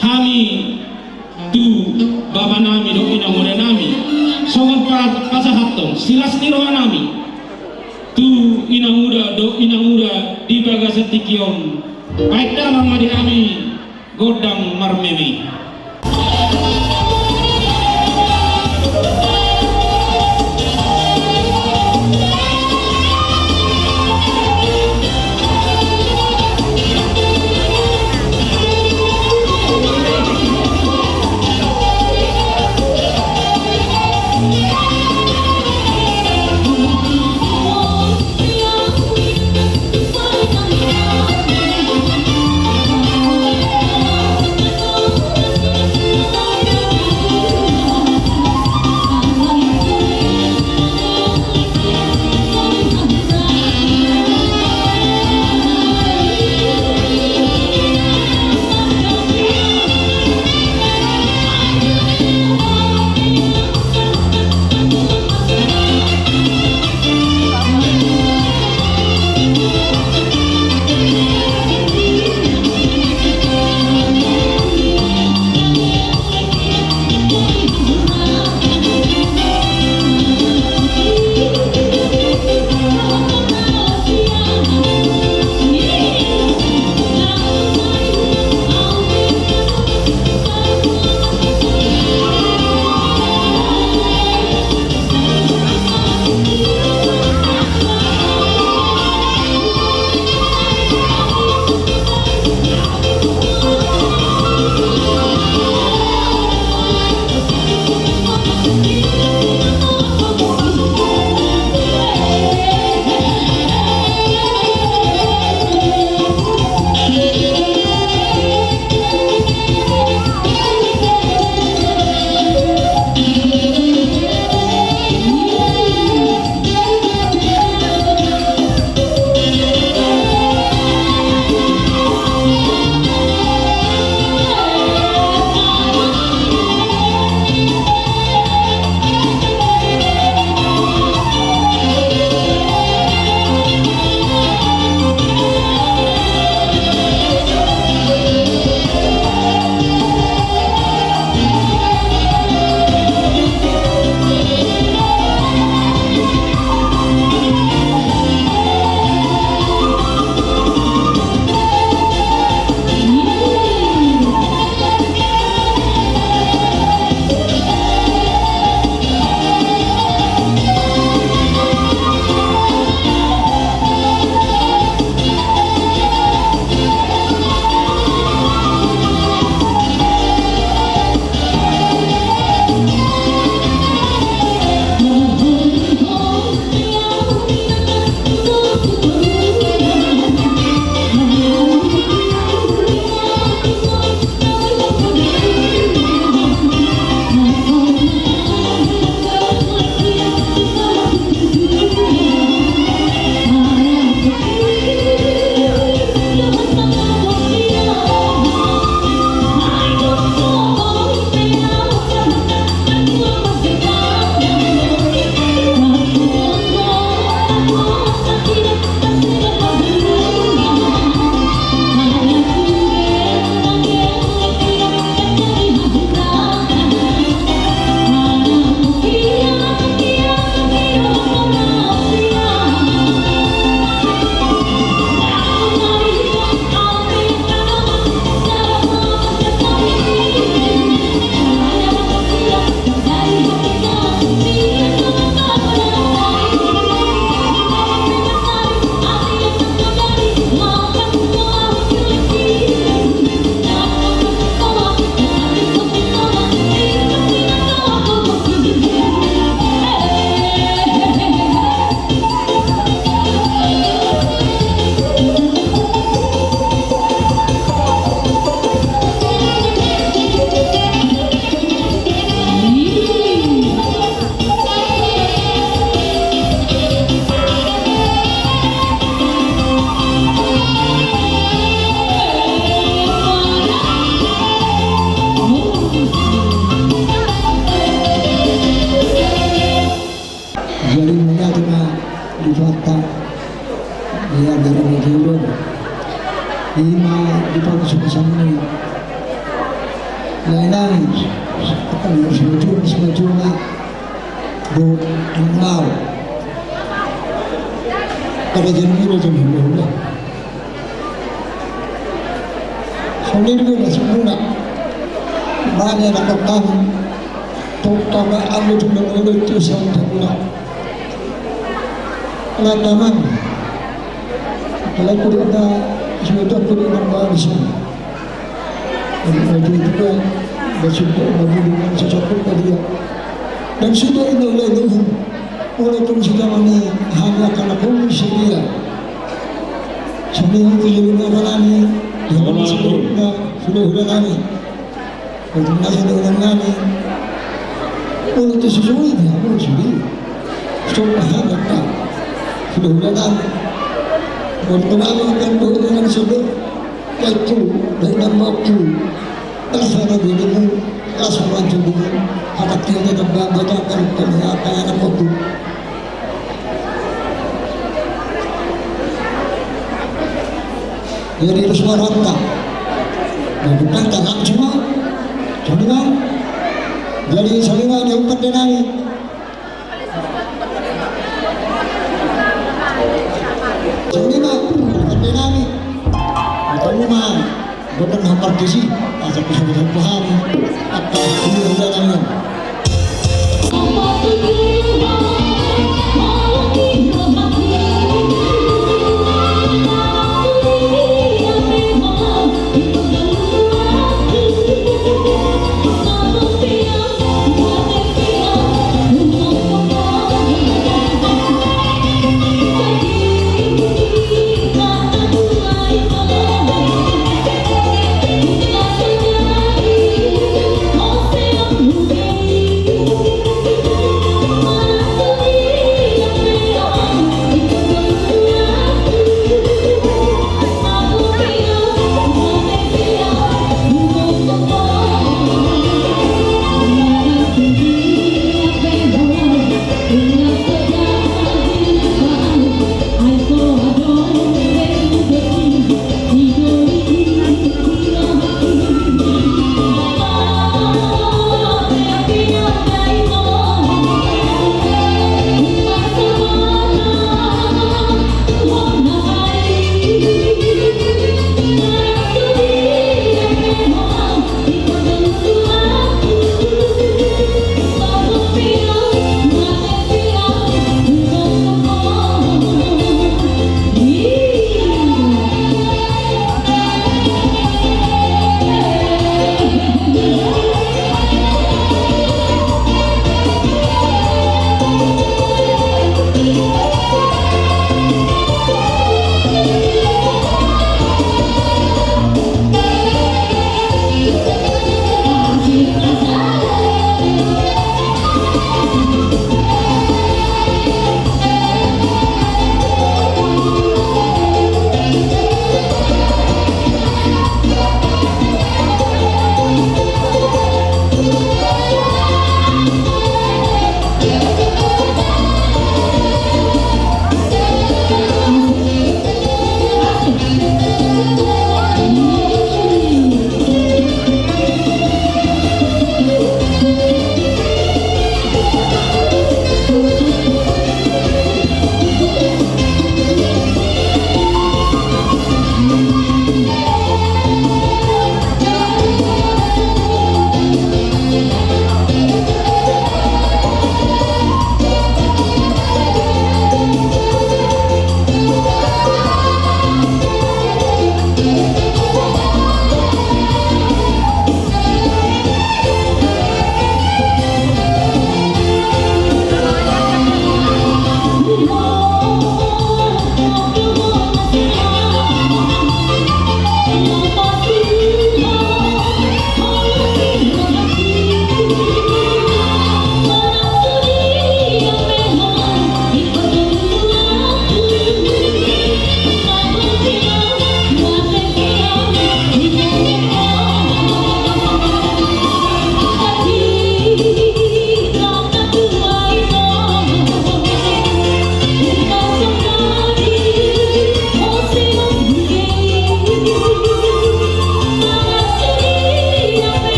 hami tu bapanami dohot inangudanami, songon pa-, pasahathon silas ni rohanami tu inanguda dohot inanguda di bagasan tingki on. Baen damang ma di hami gondang marmeme. Lae nami, simatua, simatua, simatua, do, nau. Kada jadi mula jadi mula. Songon i do na sumuna. Mane na kotang. Tong tama anu tu mangolo tu santa mula. Ala tamang. Ala kudu na, sudah kudu na baru sini. Jadi, jadi itu kan, dan sudah, dan sudah, dan sudah, dan sudah, dan sudah, dan sudah, Olo tung sitamani hami angka na punggung sedia. Sami hami jolma nami, jolma na sudah hulahula nami. Tung na sudah hulahula nami. Olo tung susui dia, olo sudi. Sudah hami angka hulahula nami. Olo tung hami angka hulahula nami sudah. Kaitu, baik dan waktu. Las ma binimu, las ma tubuhmu, hata kiri dan baba dan kami kami apa yang aku tu. Jadi itu semua rata. Dan bukan tak langsung, cuma jadi saling ada empat denari. Songon i ma, pande nami. Matamu ma, godang na partisi, asa kusuruhan paham. Apa, iya, iya, iya.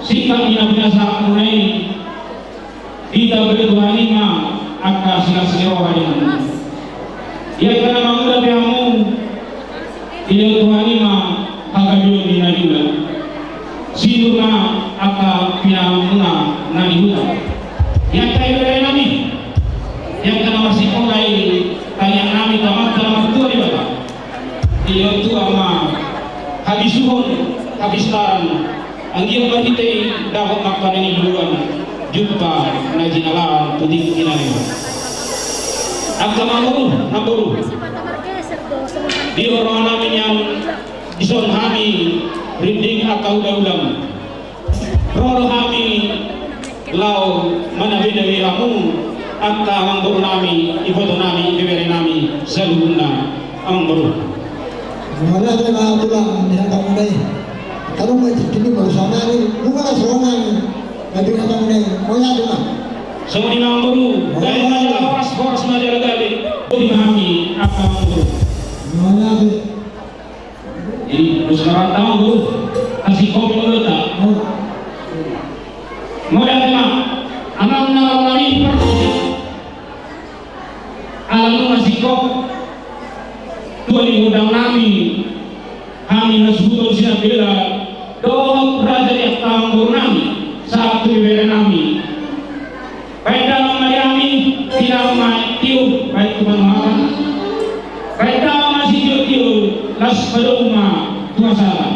Singkat ni na pinasahatmuna i, ditambai Tuhan i ma angka silas ni roha di hamu. Ia angka na mangula pe hamu, dilehon Tuhan i ma hagabeon ni na niula. Sinur ma angka pinahanmuna na di huta. Ia angka ibebere nami, ia angka na marsikola i, tangiang nami tu Amanta na martua Debata. Dilehon Tuhan ma habisuhon, hapistaran, anggiat marhite i dapot ma angka na niluluan, jumpa na jinalahan tu tingki na leleng. Angka namboru, namboru, di roha nami nian, dison hami rinding angka ulaon. Ro do hami laho manabenabe hamu, angka amangboru nami, iboto nami, ibebere nami saluhutna, amangboru. Mauliate ma tulang di hatamu i. Tadong ma tingki i baru sonari, nunga sonari. Di hatamu i, mauliate ma. Songon i ma amangboru, gabe ma jala horas, horas ma jala gabe. Di hami angka amangboru. Mauliate. Jadi, terus sekarang tahu, Bu, kasih kopi dulu, tak? Mau datang, Mak? Anak-anak lari, permisi. Alam masih kok. Tuan ibu dan nami, hami hasuhuton sinambela, dohot raja di angka amangboru nami, sahat tu ibebere nami. Baen damang ma di hami, tinambai ma tiur, baen tu manuhatan. Baen damang ma sitiur-tiur, laos padomu ma tu hasahatan.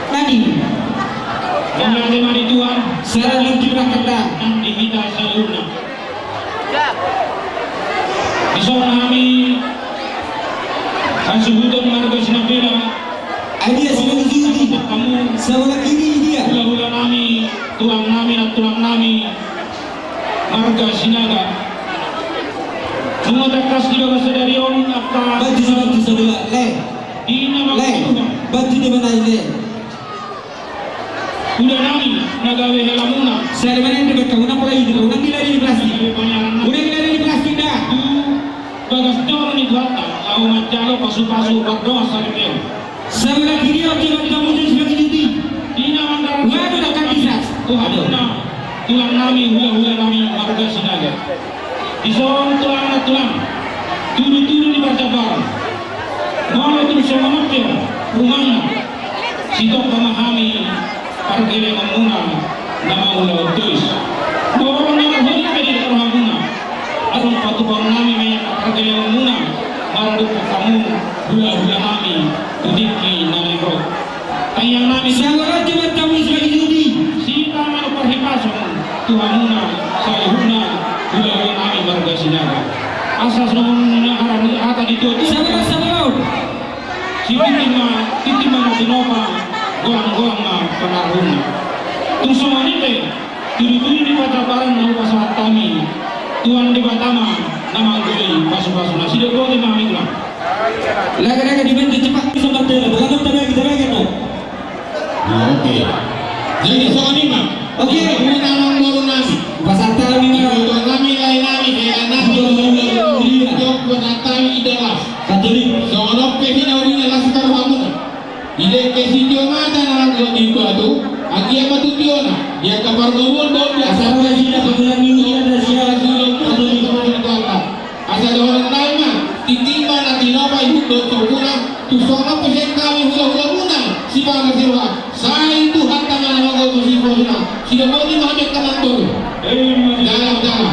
Nadi. Mauliate ma di Tuhan. Sara lagi berangkat dah. Nang di hita saluhutna. Dison hami hasuhuton marga Sinambela. Ai dia sudah dijuti. Hamu. Sabola kiri dia. Hulahula nami, tulang nami, nantulang nami. Marga Sinaga. Nunga tangkas di bagasan sadari on angka. Bantu, bantu sabola. Le. Di na. Le. Mangaturhon. Bantu dia mana ini. Uda nami na gabe helamuna. Sada mana yang dapat kau, unang pola itu, unang dilari di plastik. Unang dilari di plastik dah. Tu bagas joro ni Tuhanta, laho manjalo pasupasu pardongan saripeon. Sabola kiri on, dia bantu hamu jadi sebagai juti. Di na mandar. Waduh, dah kan bisa. Tuhan. Aduh. Na. Tulang nami, hula-hula nami marga Sinaga. Dison tulang na tulang, tudu-tudu ni parjabalan. Molo tung songon on pe rumangna, sitongka ma hami pargelengonmuna na mangulahon tois. Molo na marholi pe di rohamuna, adong patupaon nami ma i angka pargelengonmuna maradophon hamu hula-hula nami tu tingki na naeng ro. Tangiang nami, sabar aja buat kamu sebagai judi. Sitangihon parhipason tu hamuna saluhutna hula-hula nami marga Sinaga. Asa songon na hata ni tua-tua. Sabar, sabar. Sitintin ma, tintin ma na tinopa, golang-golang ma pangarahutna. Tung songon i pe, tudu-tudu ni parjabalan na hupasahat hami, Tuhan Debata ma na manggulei pasu-pasuna. Sidok boti ma hami tulang. Laga-laga di benda cepat bisa bertemu. Bukan untuk terbaik, terbaik, no? Ah, oke. Jadi songon i ma. Oke. Hula nang molo nami. Pasahat hami ma. Iboto nami, lae nami, hela nami. Iboto nami, lae nami. Jok pasahat hami ida las. Katolik. Songon on pe hinaulina las karohamuna. Dilengke sitio mata na nanggo di batu, anggiat ma tu tiona, di angka pargomon dohot di angka. Asal na sida pagulan minggu ada siap. Katolik. Asa dohonon nami ma, tintin ma na tinopa, ihut dohot sompuna, tung songon on pe sian hami hula-hulamuna, sipangan siroha, sai Tuhanta ma na manggohi sipanganon. Sidok boti ma hami angka nang toru. Jala, jala.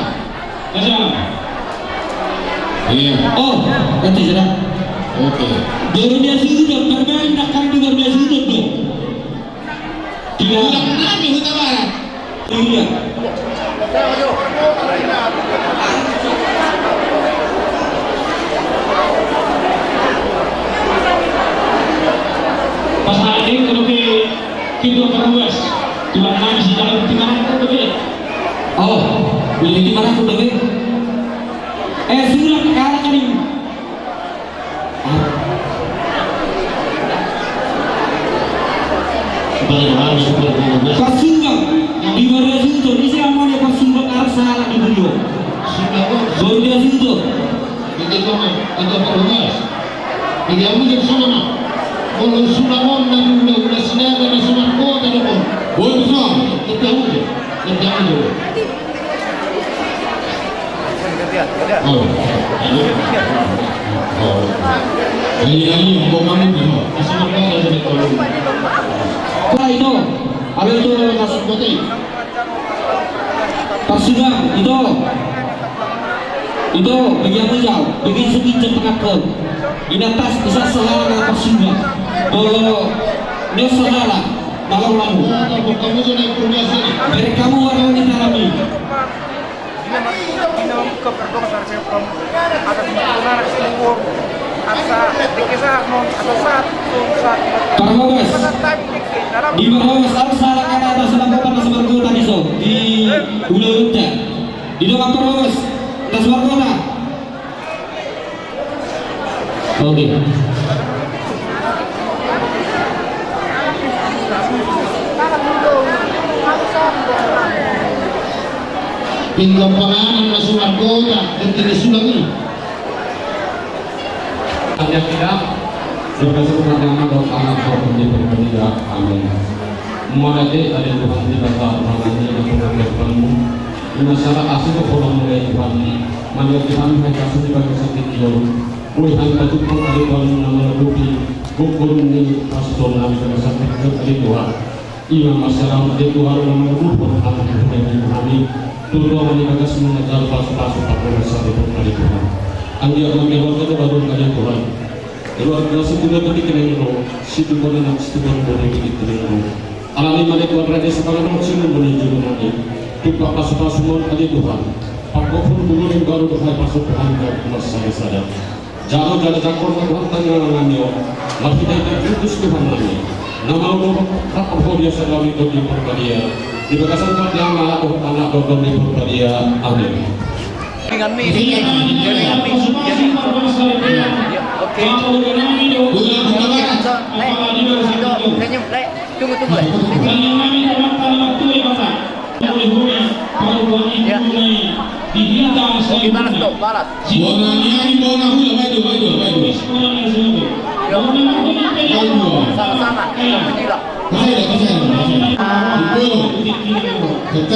Jala. Iya. Oh, ganti sudah. Oke. Baru dia sudah, permain dah kan, baru dia sudah dong. Tulang nami Hutabarat. Iya. Pas ada yang kena pe pintu perluas. Tulang nami si dalam timbangan kau kau. Oh, beli timbangan kau kau. Eh, sudah, kalah kali. Pasuruan, di Baru Dia Suhuton, ise amang dia Pasuruan, harus salah di Brio. Baru Dia Suhuton. Jadi kamu, atau Pak Lukas. Jadi kamu jadi sama, Mak. Kalau sudah mau, nanti udah, udah sini ada, ada sama kota, ada mau. Boleh, Pak. Kita udah, kita udah. Ito, alo ito, Pasuruan, ito. Ito, bagi amu jau, bagi suki jam tengah kau. Ina tas, isa sahala na Pasuruan. Bolo, nyo sahala, malam lamu. Beri kamu warna ini tanami. Ina ma, ina ma buka perdong sa saya prom. Ada semua anak semua. Asa dikisah non, asa saat, saat. Parhobas. Di Parhobas, asa salah kan ada salah kota, salah kota di so. Di Ulu Ulu. Di Dongak Parhobas, das Parhobas. Oke. Pinggan panganan na sulang kota, dan tidak sulang ini. Tanda tidak, berkasih kepada Allah, doa Allah, doa pun dipermudah. Amin. Muadate ada Tuhan di basa, Tuhan ini, dan Tuhan Tuhanmu. Di masyarakat asli, Tuhan mulai Tuhan. Mandi Tuhan, hai kasih di bagasan tinggi. Boi hami patuduhon ale Tuhan na manabusi, gokhon ni pasupasu nami bagasan tingki ale Tuhan. Ima masyarakat ale Tuhan na manabusi, hami hami. Tuhan ni bagas muna jalo pasupasu panggoran sari ale Tuhan. Anggiat ma keluarga tu baru ale Tuhan. Keluarga situtu na pati keneng ro, situtu na situtu na pati keneng ro. Alani ma ale Tuhan raja sepanganon sinu muni juru nami. Tupa pasupasu mon ale Tuhan. Panggokhon bulu ni baru dohai pasu Tuhan dan marsada-sada. Jalo jala jangkon ma Tuhan tangihon nami on. Marhite Kristus Tuhan nami. Na maudo rap parhobas sadari Tondi Porbadia. Di bagasan Tuhan ni Ama dohot Anak dohot Tondi Porbadia. Amin. Dengan mi, dengan mi, dengan mi. Oke. Senyum, Le. Tunggu, tunggu, Le. Senyum. Balas, tuh, balas. Bona ni, ani bona hula, baik tu, baik tu, baik tu. Sama-sama. Gila. Baik, baik, baik.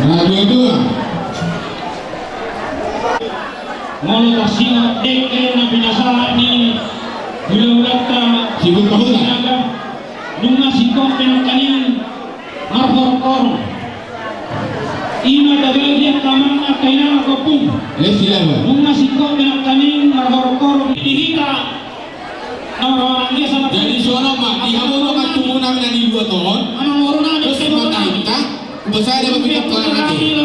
Nah, dua-dua. Molo tarsingkop dengke na pinasahat ni hulahulanta Sibuk Pahula. Sinaga, nunga singkop pe nangkaning marhorhon. Ima tabagi angka amang, angka inang, angka ompung. Eh, silakan. Nunga singkop pe nangkaning marhorhon di hita. Jadi songon on ma di hamu angka tubu nami na di luat on. Terus mata hita. Bahasa ada berpikir tuan nanti.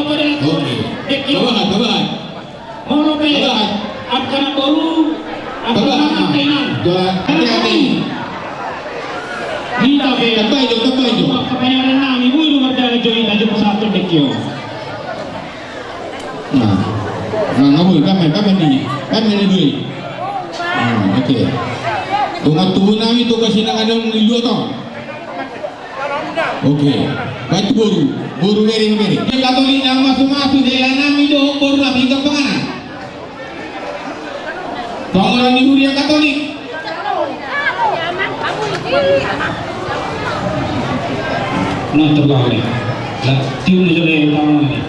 Oke. Coba kan, coba kan. Molo pe angka na boru, angka na amang, angka inang. Hati-hati. Hita pe. Tambai jo, tambai jo. Angka panyaran nami, boi do mardalan jo hita jo pasahathon dengke on. Nah. Nah, nga boi, pamen, pamen ni, pamen ni dua i. Nah, oke. Dongan tubu nami, tu angka inang adong di luat on. Oke. Baik, boru. Boru, bere, bere. Di Katolik na masu-masu, hela nami dohot boru nami, ingkon panganan. Panguran ni huria Katolik. Nah, terbawa. Lah, tiup ni sudah yang tahu ni.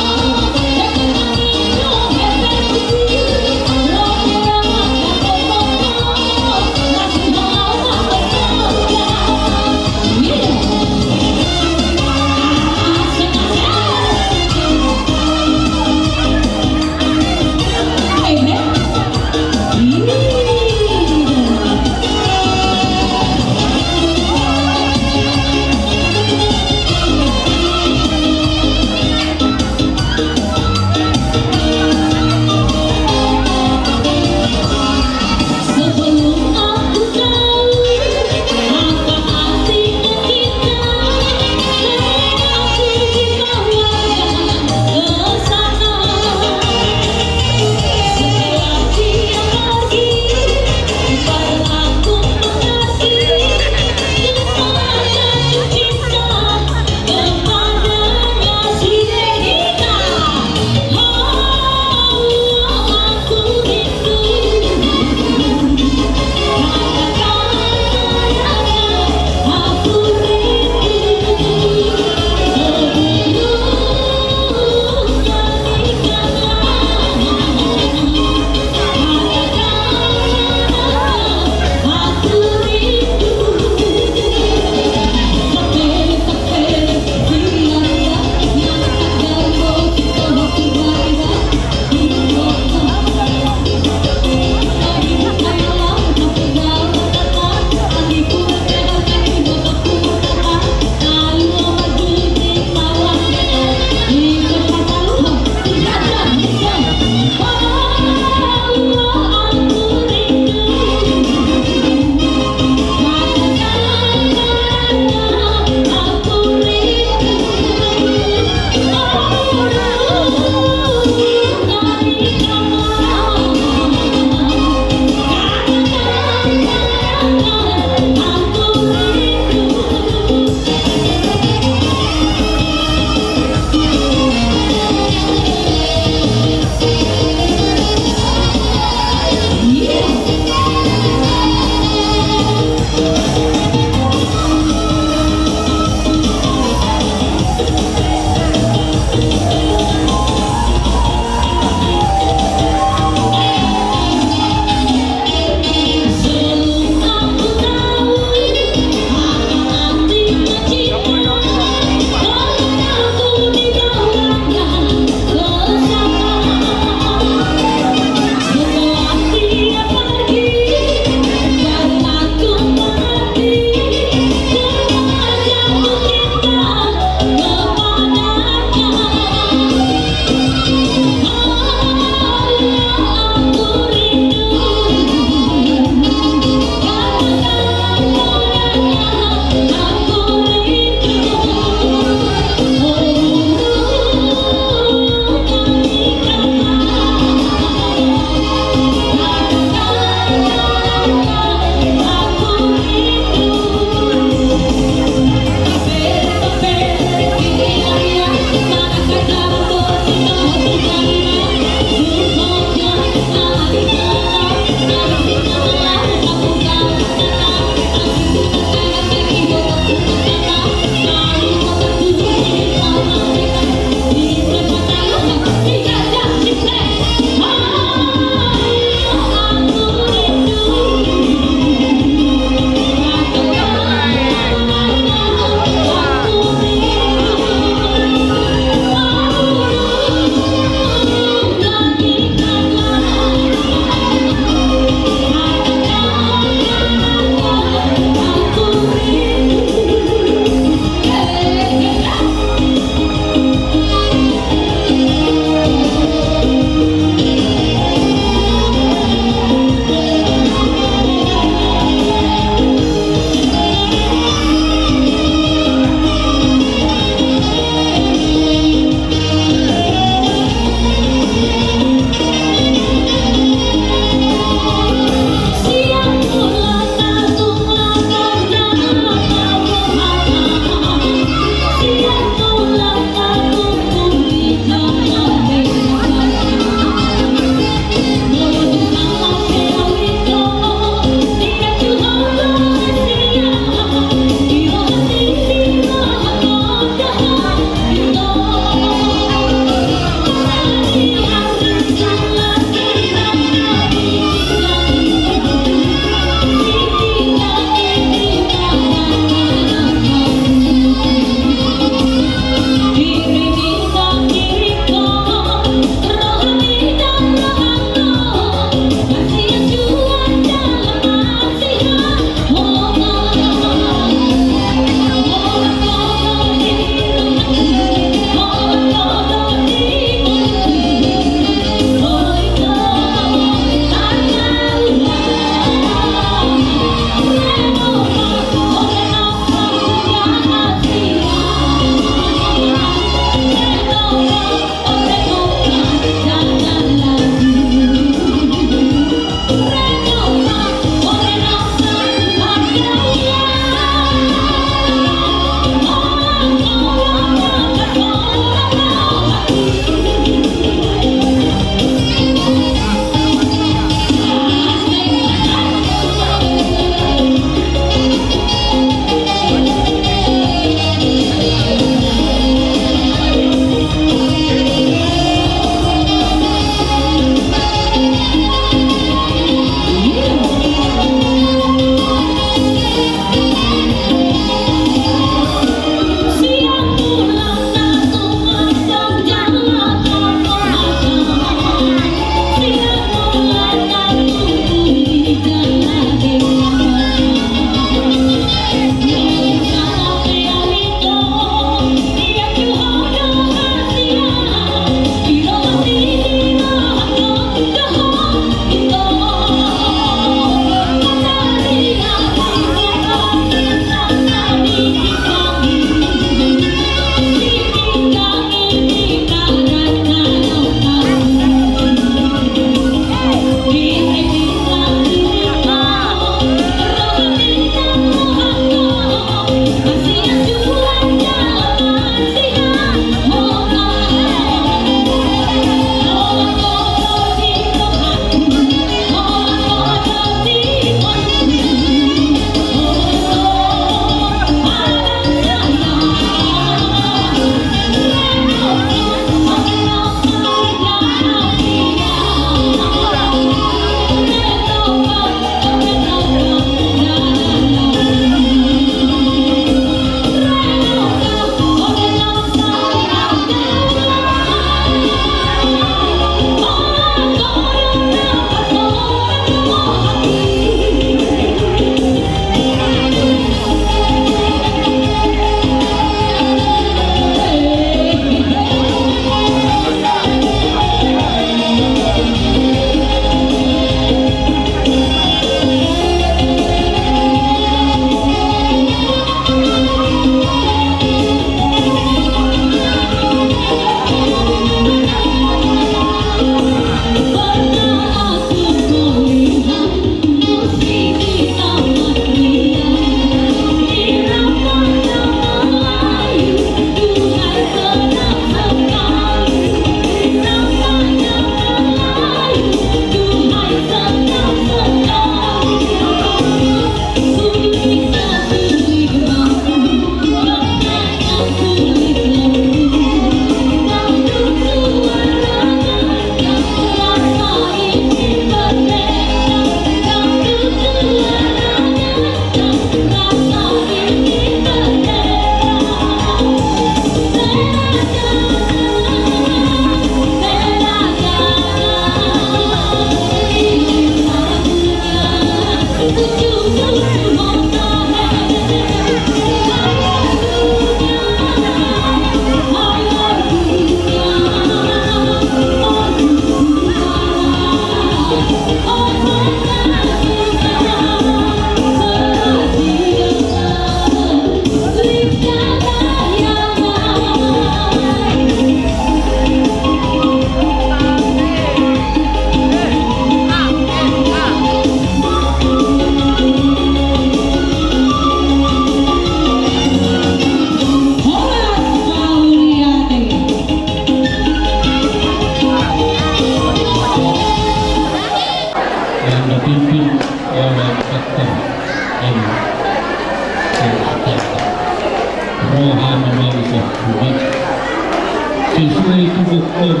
Sesuai tubukkon.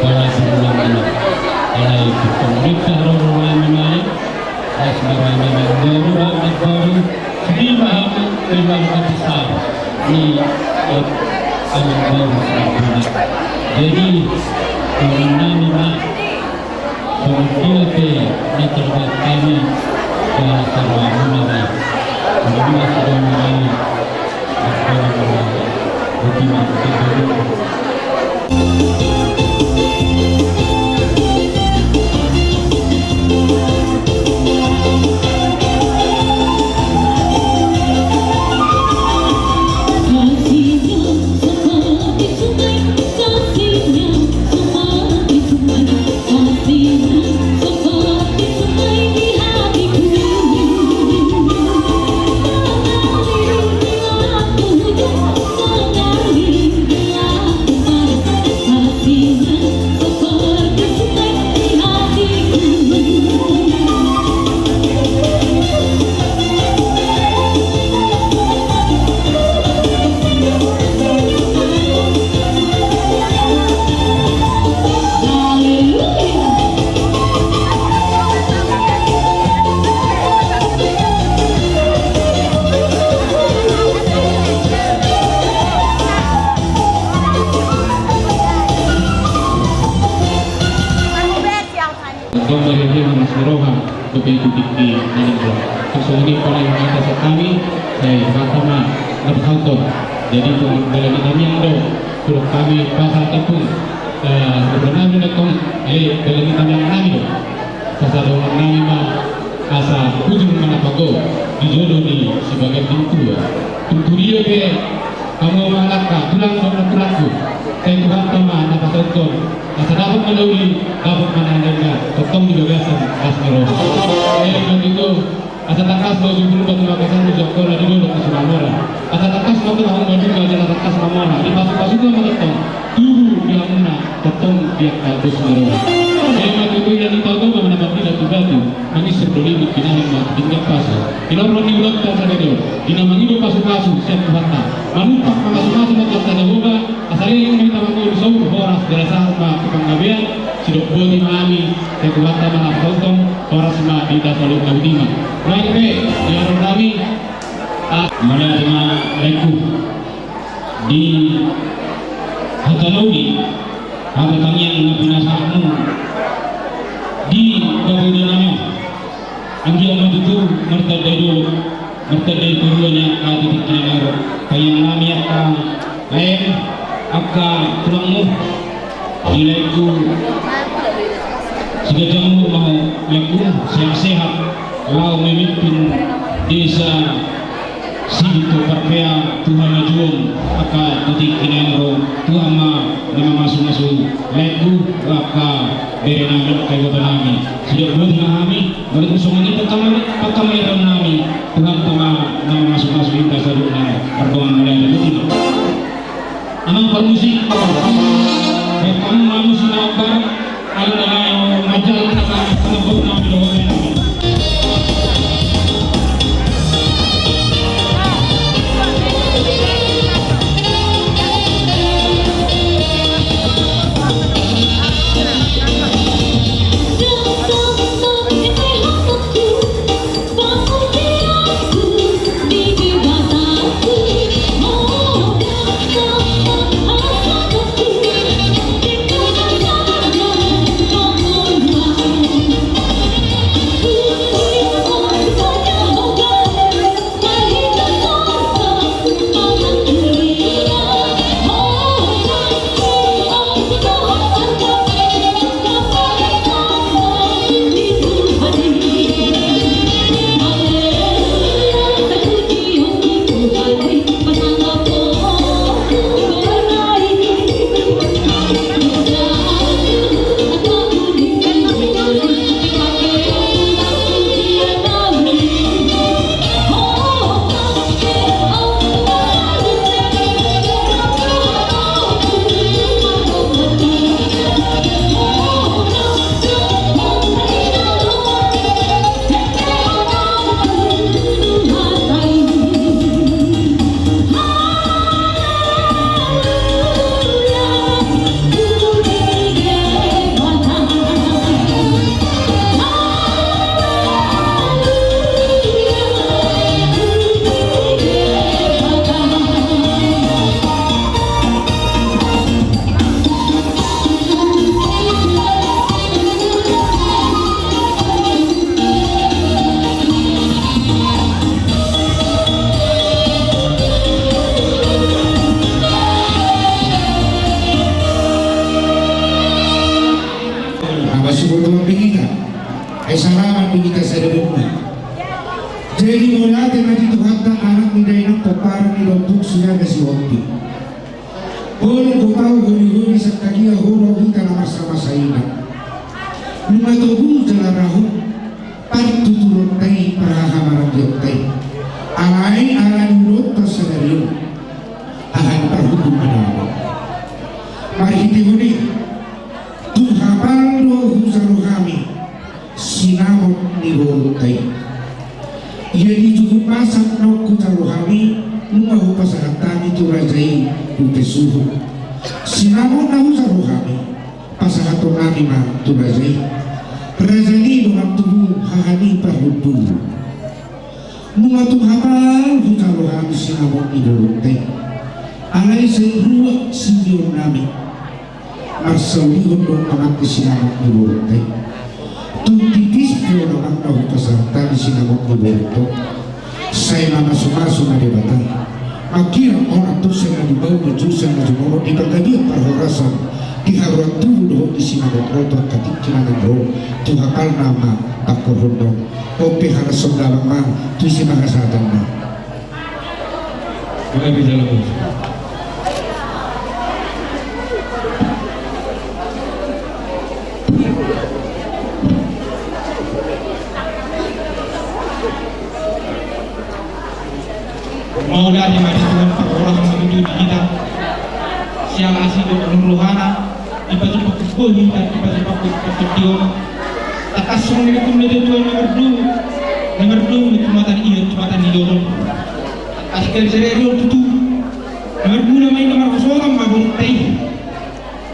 Pala sumulak-mulak. Alai tukkon mintah roro nami nai. Las marame nang baru, nang baru. Sudima hami terima kasih besar. Ni, eh, amang baru sambuna. Jadi, nami ma. Songon dia pe na terbaik kami, bahasa rohamuna ma. Songon dia sudah mengalami. Apa yang mengalami. Bukti mati. Antong marende ma las ni roha dope tu tingki na ningkon. Songon i pala i ma hata sian hami, sai hata ma na pasahathon. Jadi tu dalan ni tangiang do, turut hami pasahat tepung, eh, udah nami na tong, eh, dalan ni tangiang nami do. Pasahat dongan nami ma asa bujur ma na pago di jolo ni si Bagending tua. Tung tu dia pe hamu ma angka tulang dohot tulangku, sai Tuhanta ma na pasahathon. Asa dapot ma na uli, dapot ma na denggan, tongtong di bagasan las ni roha. Jadi, asa tangkas ma ujung pulu batu Makassar, ujung Angkola di dolok ni Sumamora. Asa tangkas ma tulang Madura, jala tangkas ma mora. Dipasupasu Tuhan ma tongtong tubu di hamuna, tongtong di angka dos ni roha. Jadi, ma tutu ia ni tau-tau ma na pambila tu batu. Mangisir do limit, binahen ma pinggan pasu. Di na mangido pasupasu sian Tuhanta. Manumpak mamasu-masu ma Tuhanta Jahowa. Asa leleng ma hita mangolu saur horas, jala sahat ma tu panggabean. Sidok boti ma hami, sai Tuhanta ma na pasahathon, horas ma di hita saluhutna. Boti ma. Baik pe, di aron nami. Ah, mauliate ma laengku. Di hata na uli, hata tangiang na pinasahatmu di bagasan nami. Anggiat ma tutu martanda i dolok, martanda i toruan i angka di tingki na ningkon. Tangiang nami angka lae, angka tulangmu, di laengku, siganjang umur ma ho laengku, sehat-sehat, laho memimpin desa Sibito Parpea, Tuhan ma juon angka di tingki na ningkon, Tuhan ma na mamasu-masu laengku, angka bere nami, angka ibebere nami. Sidok boti ma hami, molo tung songon i pangkama-, pangkameleon nami, Tuhanta ma na mamasu-masu hita saluhutna. Pardongan mauliate, boti ma. Amang parmusik, baen hamu ma musik na hombar. Alana laho manjalo na ma, na ma, na ma, na ma. Tuhan be hita, ai salamat be hita sada benua. Jadi mauliate ma di Tuhanta, anak ni dainang, pomparan ni lombu, siaga sihombing. Bolon do tau holi-holi, sangkaliat ho do hita na marsama-sama inang. Nunga togu jala rahut partuturonta i, parhahamarangionta i. Alai ala ni ulaonta sadari on, aha ni parhundul ma nama. Marhitehon i, tung hapal do hujalo hami sinamot ni borunta i. Ia di juguk masak naung hujalo hami, nunga hupasahat hami tu raja i dope suhut. Sinamot na hujalo hami, pasahaton nami ma tu raja i. Raja ni dongan tubu, haha ni parhundul. Nunga tung hapal hujalo hami sinamot ni borunta i. Alai sai ruak siulihon nami. Marsaulihon do amang ni sinamot ni borunta i. Tung pipis pe on amang na hupasahat hami sinamot ni borunta on, sai mamasu-masu ma Debata. Mangkirap on antong sai na dumau, manjou sai na jumomo, di panggabean parhorasan, di haruan tubu dohot di sinamot on, tu angka tingki na naeng ro, tu hapal nama pangkorhon on. On pe halason damang ma, tu ise ma hasahatan na. Gabe jala bos. Mauliate ma di Tuhan, parhorasan na tutu di hita. Siala asi dohot rohana. Dipatupa-tupa hita, dipatupa-tupa hita. Tangkas songon na nidok ni natuatua na mardomu, na mardomu, jumatan ia, jumatan ni lolon. Tangkas gabe sadari on tutu. Na marmula ma i, na marhosoran ma borunta i.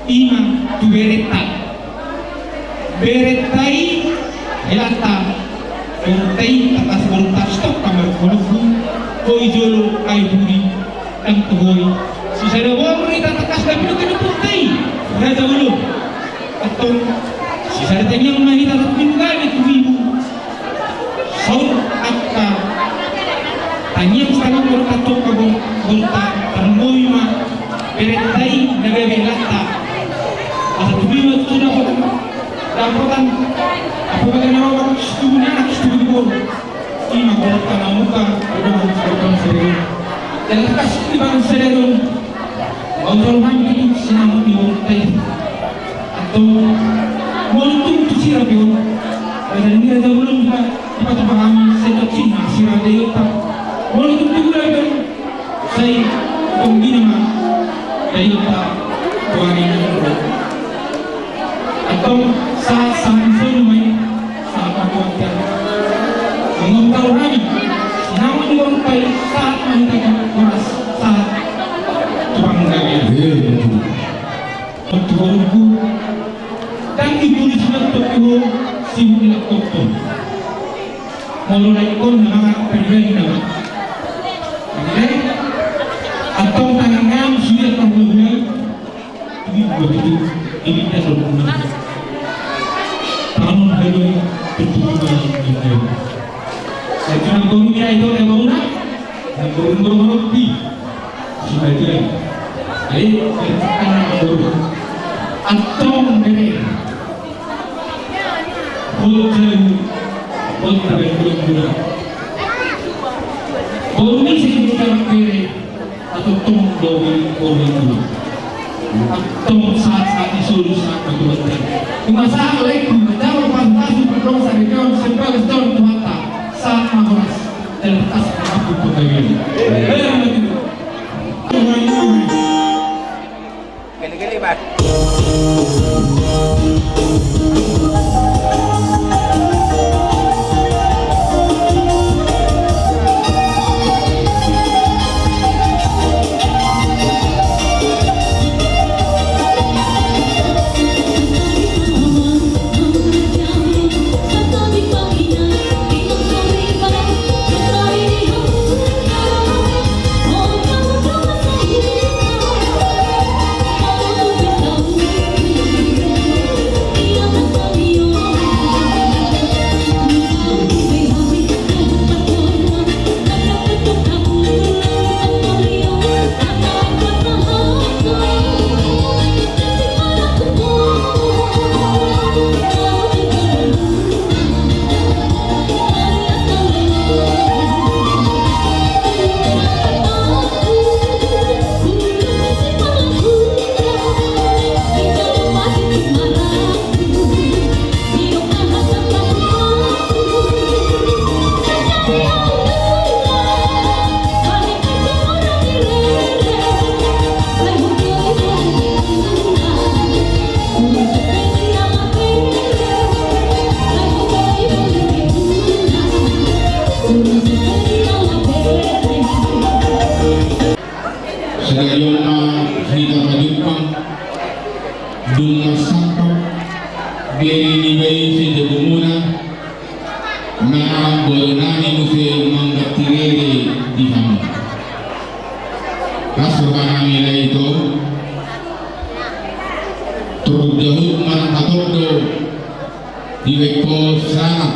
I ma tu berenta. Berenta i, helanta. Borunta i, tangkas borunta, stop kamar kolombu. Boi jolo, ai budi. Dang togoi. Sisada boru hita tangkas na pinungka ni punta i, raja bolon. Antong sisada tangiang ma hita, tangkas pinungka ni tumibu. Saur angka tangiang sitangihon boru, antong angka boru, boru ta, tarlumobi ma berenta i na gabe helanta. Asa tumibu ma tutu dapotan, dapotan. Apa bagian na ro ma situbu ni anak, situbu ni boru. I ma boru ta na muka, boru ta na muka, boru ta na sadari on. Jala tangkas i ma sadari on. Mauliate ma di sinamot ni borunta i. Antong molo tung tu sira pe on, raja ni raja bolon, dipatupa hami, sai tung sinna sira dainang ta. Molo tung tu hula pe on, sai tung gina ma dainang ta. Tuari ni. Antong sahat, sahat ni solu ma i, sahat ma tu angka. Nunga hujalo hami sinamot ni borunta i, sahat ma hita tu horas, sahat tu panggabean. Iya, betul. Antong tu borungku, dang ditulis na topi ho, sibuk di lakon. Molo na ingkon na mangan pribadi nama. Jadi antong tangan ngam sudah panggabean. Ini dua itu, ini dia dua puluh. Tahun kedua, kedua ini. Jadi, nang boru ni ae, nang boru na, nang boru, boru, boru, di. Sudah itu, ya. Jadi, dari sana, nang boru. Antong bere. Hot jauh, hot tabe, boru, boru. Boru ni si, boru, bere. Antong tong do i, boru i. Antong sahat, sahat ni solu, sahat ma tu bontean. Ima sahat laengku manjalo pasupasu, mandok saripeon, sian bagas joro ni Tuhanta. Sahat ma horas, dan lepas ma tu panggabean. Hei, mati. Geli-geli, Bang. Dung marsampang bere ni bayu sian jabumuna, manang boru nami muse mangganti rere di hamu. Las roha nami lae ito, turjahut manang hatop do dibaen ho sangap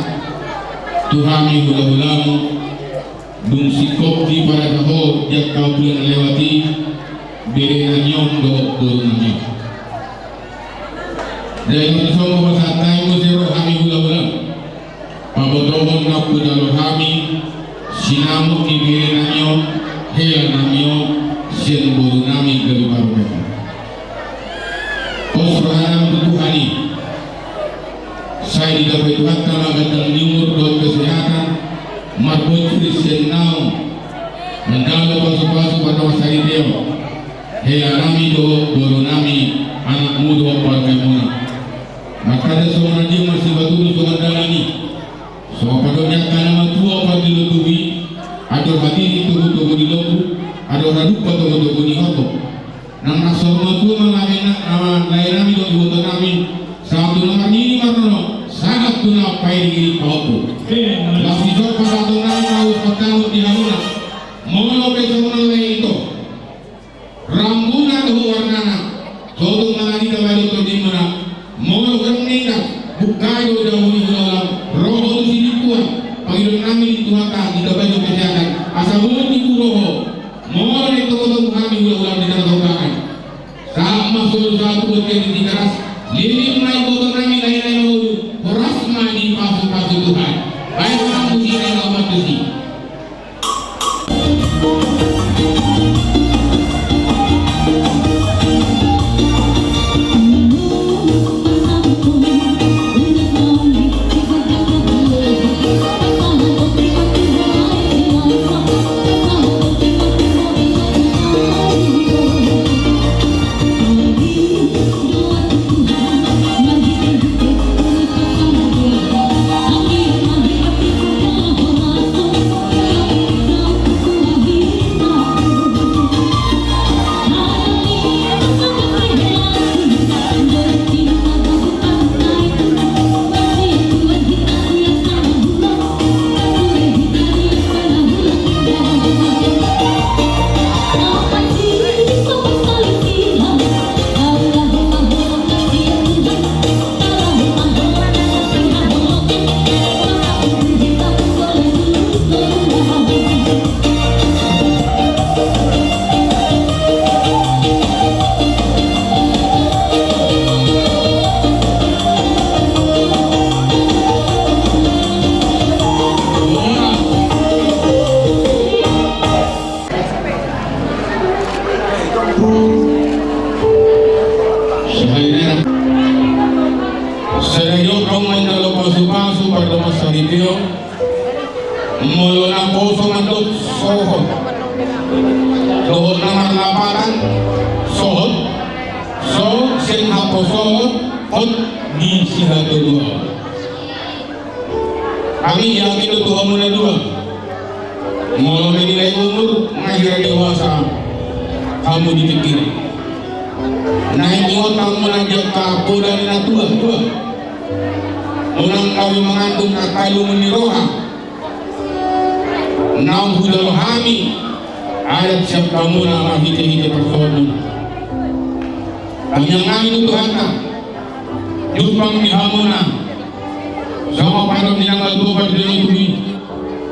tu hami hulahulamu. Dung singkop diparada ho di angka bulan na lewat i, bere nami on dohot boru nami on. Jadi songon pasahat nami muse ro hami hulahula, pabotohon na hujalo hami sinamot ni bere nami on, hela nami on, sian boru nami gabe parumaen. Pos roha nami tu Tuhan i. Sai ditambai Tuhanta ma gandang ni umur dohot kesehatan, marbonsur sian naung manjalo pasupasu pardomas saripeon, hela nami dohot boru nami, anakmu dohot parumaenmuna. Martanda songon na dia, marsipatudu songon dalan i. Songon pandok ni angka na matua parjolo tubu i, andor hatiti togutogu ni lombu, andor hadumpang togutogu ni horbo. Nang na saur matua ma lae na-, na lae nami dohot iboto nami, sahat tu na marnini marnono, sahat tu na pairingiring pahompu. Las ni son pasahaton nami ma ulos pantangon di hamuna. Molo pe songon on lae ito, rambuna dohot warnana, sotung mangalita bae dohot tondimuna. Molo hurang ninna, buka do jabu ni hulahula, ro ho tu silimpuan. Pangidoan nami di Tuhanta, ditambai do kesehatan, asa boti tu ro ho. Molo naeng togutogu hami hulahula di Tano Toga on, sahat ma solu sahat tu bontean ni Tigaras, lilim ma iboto nami, lae nami na ngolu, horas ma dipasupasu Tuhan. Baen ma musik na laho mantusi. Sadari on ro manjalo pasupasu pardomas saripeon. Molo naposo mandok sohot dohot na marlapatan, sohot. So sian haposoon hot di sihatodoaon. Hami yakin do tu hamu na dua. Molo menilai umur, nga hira dewasa hamu di tingki i. Naeng ingot hamu na di angka poda ni na tua, tua. Unang gabe mangandung angka lungun ni roha. Naung hujalo hami adat sian hamuna marhitehite parsoalmuna. Tangiang nami tu Tuhanta, jumpang di hamuna. Songon pandok ni natua-tua parjolo tubu i,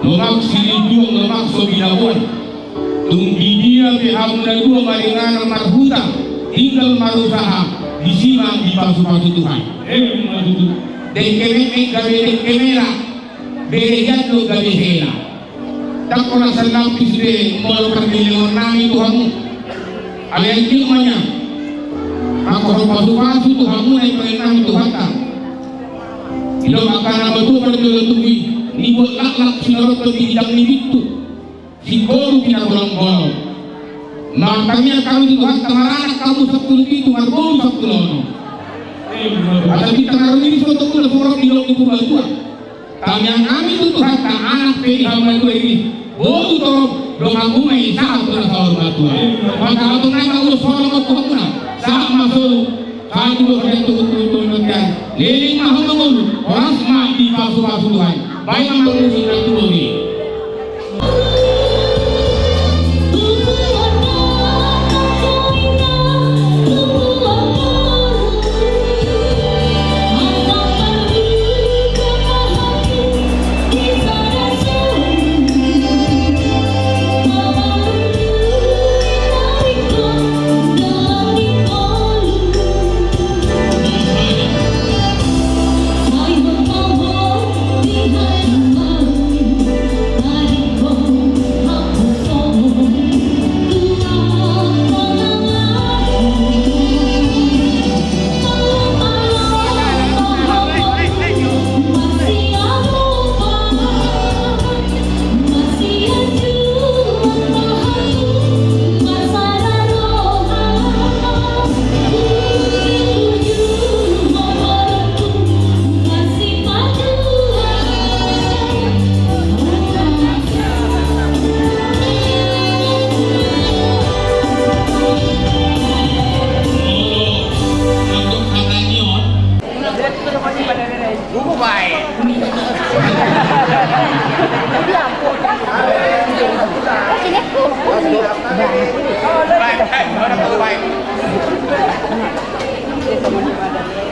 lomak silinjuang, lomak so binaboan. Tung di dia pe hamu na dua maringanan marhuta, tinggal marusaha, disi ma dipasupasu Tuhan. Emma tutu. Dengke meme gabe dengke mela, bere hian do gabe hela. Ndang hona sallapis be molo pargellengon nami tu hamu. Alai anggiat ma nian mangkorhon pasupasu tu hamu na dipangido nami Tuhanta. Didok angka na matua parjolo tubu i, nibuat laklak sinarothon di ginjang ni pintu, singkoru pinabolongbolong. Martangiang hami tu Tuhanta, maranak hamu sampulu pitu, marboru sampulu onom. Asa pinta marnini so tongtong na sorok di dolok ni Purbatua. Tangiang nami tu Tuhanta, anak pe di hamu na dua i, boru torop, donganmu ma i sahat tu na saur matua. Pasahaton nai ma ulos holong on tu hamuna, sahat ma solu. Tubu harian tubu tubu tubu menta. Leleng ma hamu ngolu, horas ma dipasupasu Tuhan. Baen ma hamu hita tubu ni.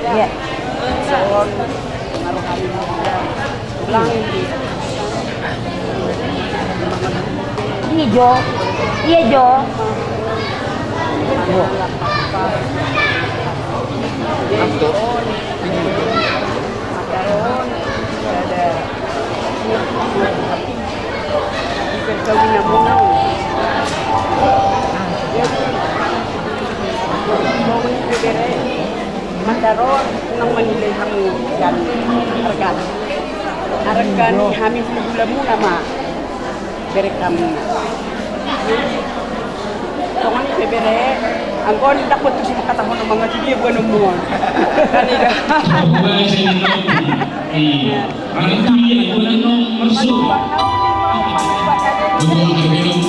Iya. Ini jo. Iya jo. Mandaro, nang manilai hamu dan arga. Arga ni hami hulahula muna ma. Bere hamu. Tongon pe bere, anggo ni dapot tu si mangkatahon mangaji dia buan omon. Kan ida. Iya. Mana tu dia, bulan nong mersu. Dua kali nong.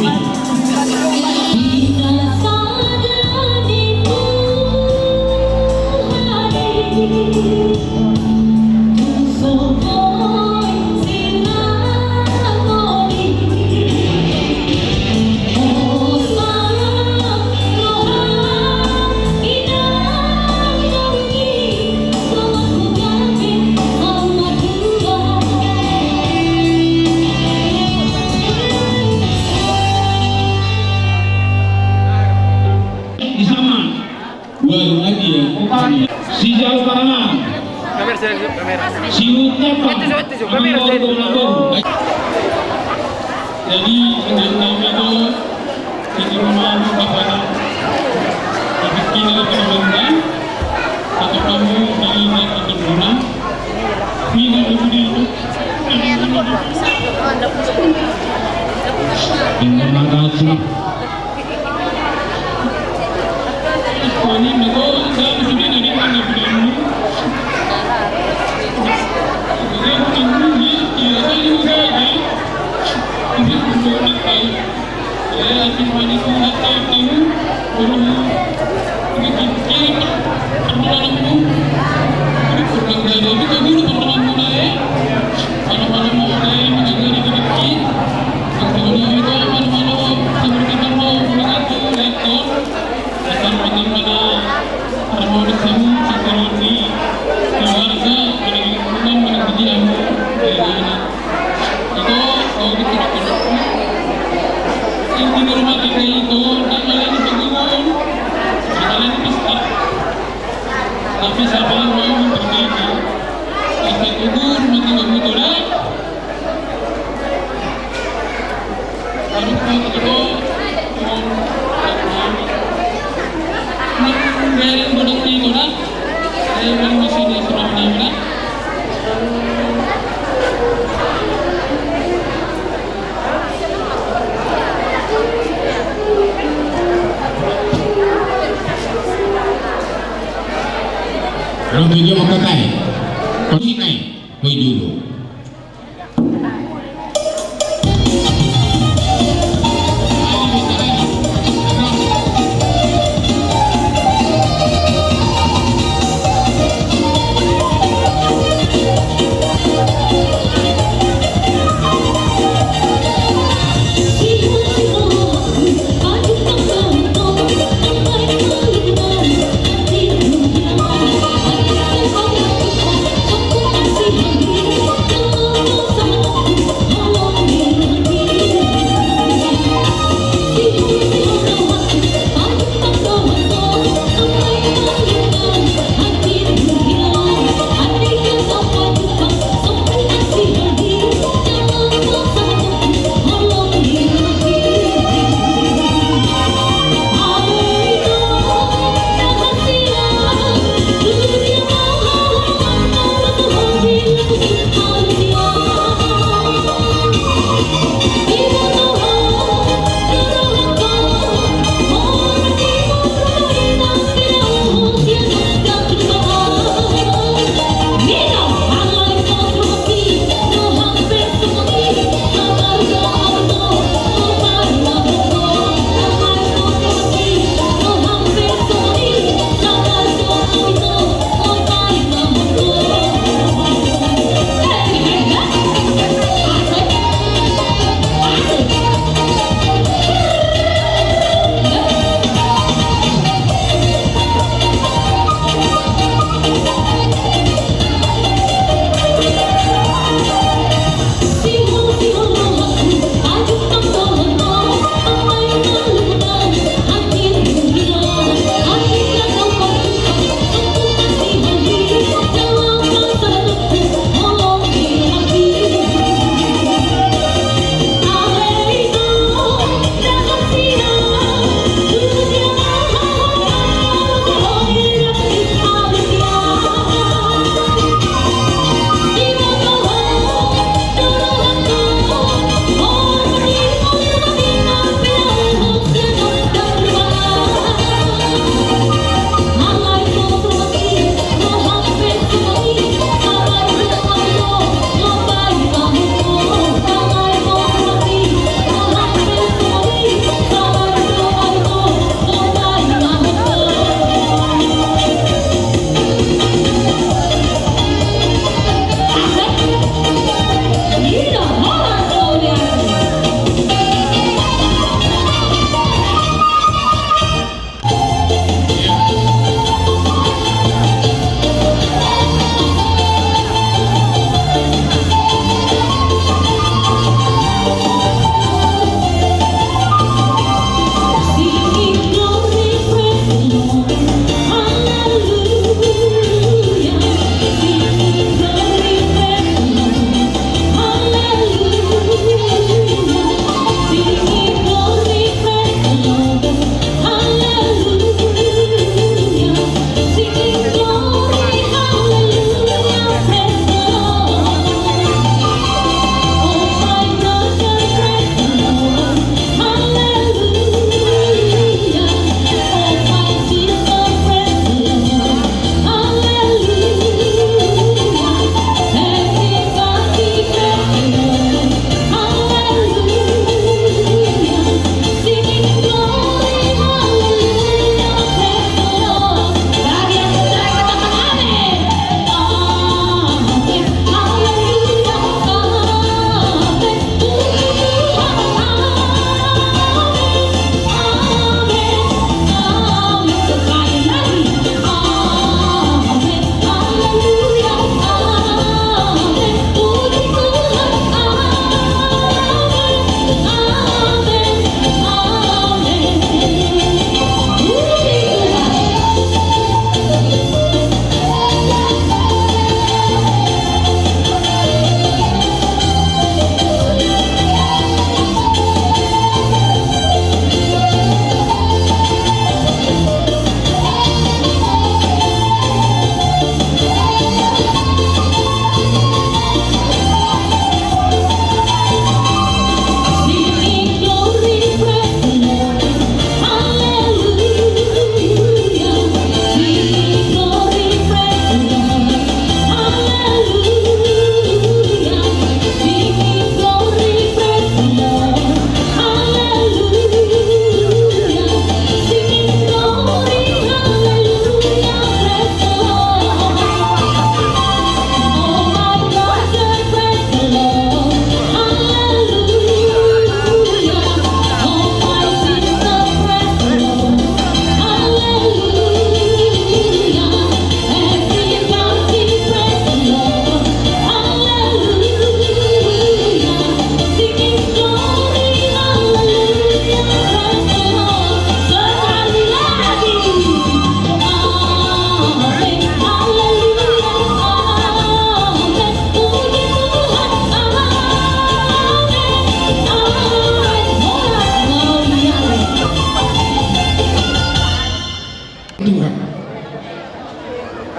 Di sama. Waduh, lagi ya. Si Jalo Paraman. Kamera, kamera. Si Ucap. Itu, itu, itu. Kamera, itu. Jadi, dengan nama itu, kita rumah apa? Kita kira kita rumah. Atau kamu dari rumah. Ini lebih dulu. Ini mana sih? Tapi siapa yang mau memperbaiki? Tapi gugur mati begitu dah. Harus mau ketemu. Mau ketemu. Mau berin bodong di mana? Saya belum masih di sebelah mana? Ro tu jolo, Kakak. Kau sini, kau jolo.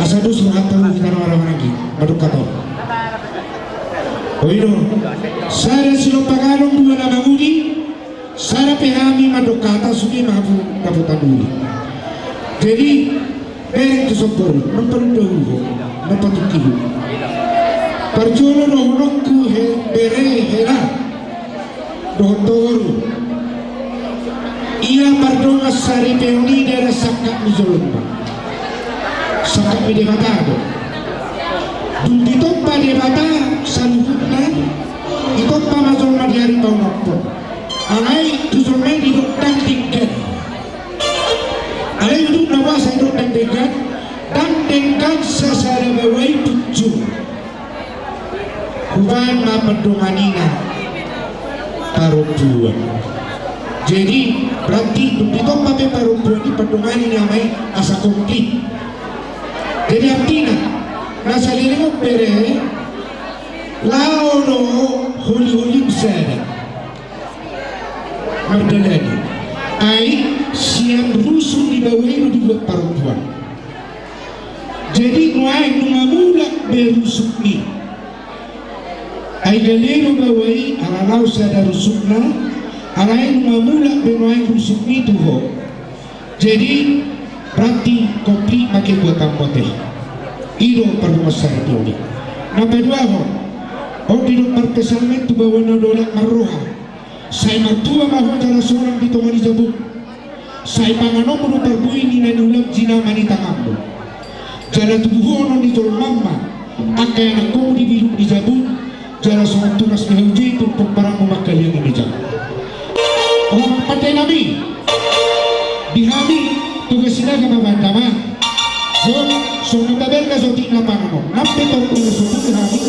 Asa dos rohanta tu hita na marhahamaranggi, mandok hata on. O i do, sada Sinompa Gadong dua na mangudi, sada pe hami mandok hata sude ma hamu dapotan uli. Jadi, bereng tu somba on, naung paduahon ho, naung patungki ho. Parjolo dohononku he, bere hela. Dohot toru. Ia pardongan saripeon i daerah sangkap ni jolma. Sangkap ni Debata do. Dung ditompa Debata saluhutna, ditompa ma jolma di ari paonomhon. Alai tu jolma i didok ndang denggan. Alai udut na boasa didok ndang denggan, ndang denggan sasada baoa i punjung. Hubaen ma pandonganina parompuan. Jadi, berarti dung ditompa pe parompuan i, pandongani ni ama i asa komplit. Jadi artina, na saleleng on bere, laho do holi-holim sada. Mardalani. Ai sian rusuk ni baoa i do dibuat parompuan. Jadi nuaeng nunga mulak be rusukmi. Ai gale do baoa i ala laos sada rusukna, alai nunga mulak be nuaeng rusukmi tu ho. Jadi berarti komplit ma kebuatanmu ate. I do pardongan saripeon i. Na paduahon, on didok marpesalmen tu baoa na dolok marroha. Sai martua ma ho jala sonang di tonga ni jabum. Sai panganonmu do parbue ni na niulam jinama ni tanganmu. Jala tubuhonon ni jolmam ma angka ianakkonmu di biluk ni jabum. Jala songon tunas ni hau jei tu pomparanmu mangkaliangi mejam. O amang pande nami, di hami Toga Sinaga ma baen damang. Jom, songon na tabereng na sotik na panganon. Nang pe torop na sotik hami.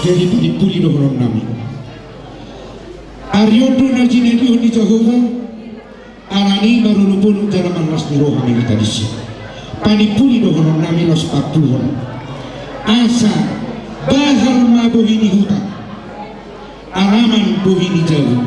Jadi panimpuli dohonon nami. Ari on do na jinadihon ni Jahowa. Alani i marolopolop jala marlas ni roha ma hita disi. Panimpuli dohonon nami laos pakuhon. Asa bahal ma bohi ni huta, alaman bohi ni jabu.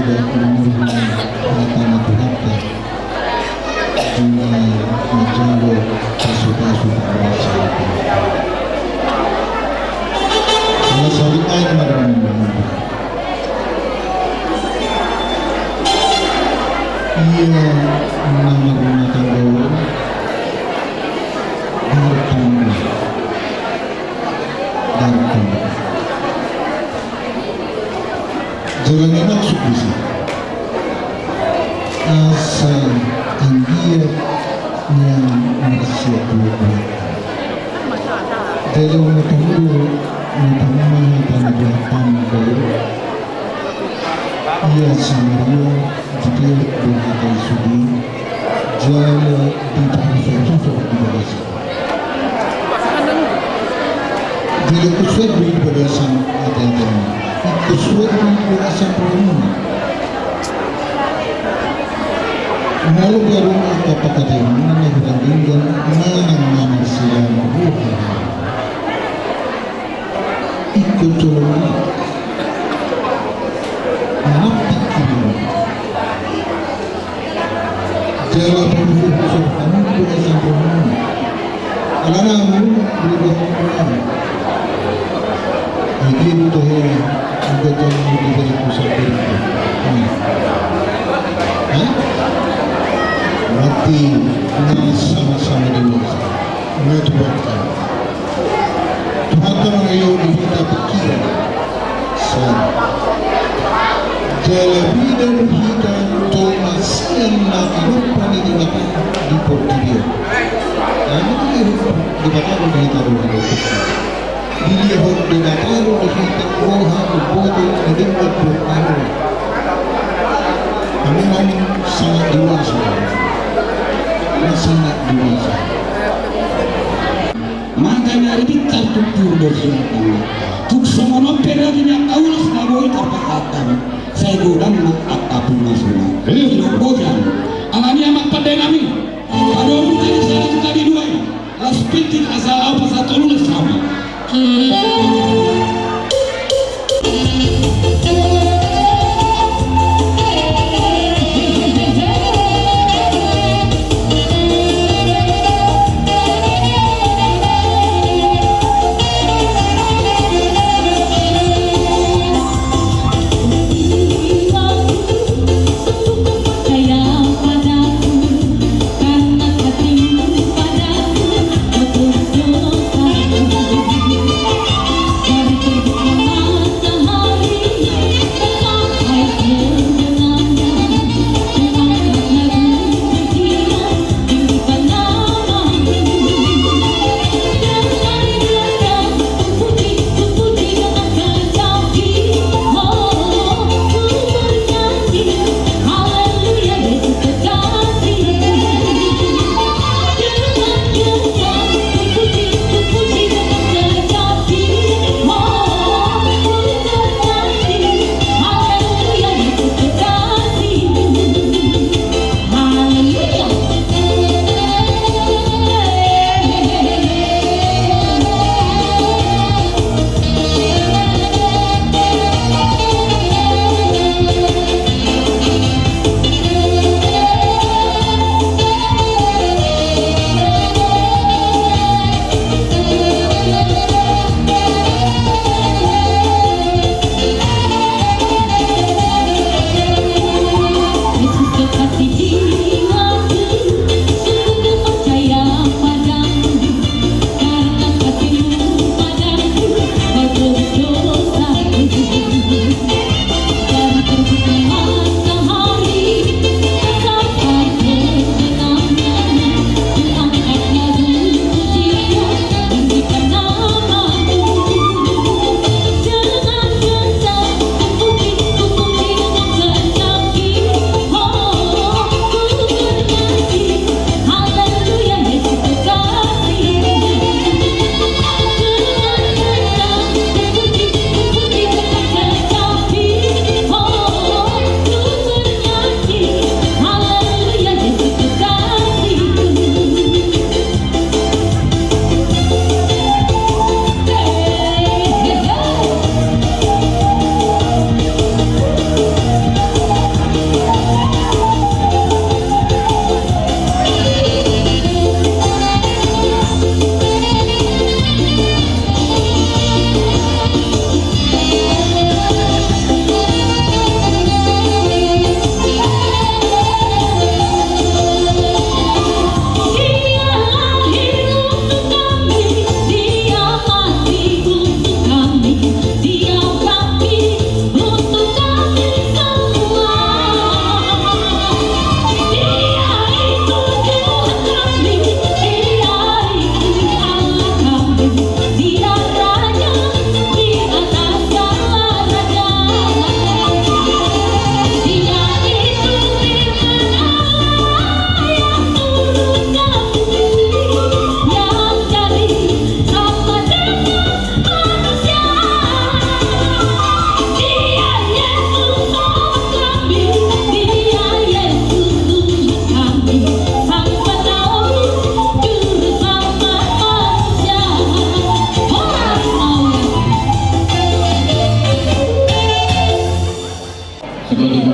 poda umurna hata ni Tuhanta. Di na manjalo pasupasu tu bangso. Ala sawit ai na marumah tangga. Ia na marumah tangga on. Datang. Datang. Jala na maksud disi asa anggiat nian marsiaduon. Jala unang tanggung, unang tanggung ma hata na dihatam baru. Ia si Maria, jipir berkata Yesudi, jala di tahu sosok di bagasi. Jadi kusuat di bagasan ate-ate. Kusuat di bagasan rumah. Malu baru apa kata yang mana kita tinggal, mana mana silam. Ikut colong. Anak pikiran. Jala panuhuk sorban itu asa panuhuk. Alana panuhuk berubah panuhuk. Jadi itu tuh ya, udah jam lebih dari pusat itu. Hah? Mati, nah, sama-sama dewasa. Nah, Tuhanta. Tuhanta mangalehon di hita pikiran. Sa. Jala bida do hita tolhas sian na tinompa ni Debata di portibi on. Jadi dilehon Debata do di hita roha do. Dilehon Debata do di hita roha do boto na denggan do. Kami mau sangat dewasa. Sangat dewasa. Makana ribit tartutur do sian tangga. Tung songon on pe ragam ni angka ulos na boi tarpasahat hami. Sai godang ma angka pinasuna. Iyo. Godang. Alani i amang pande nami. Padomu tadi satu tadi dua i. Las pinting asa au pasatolu las hami.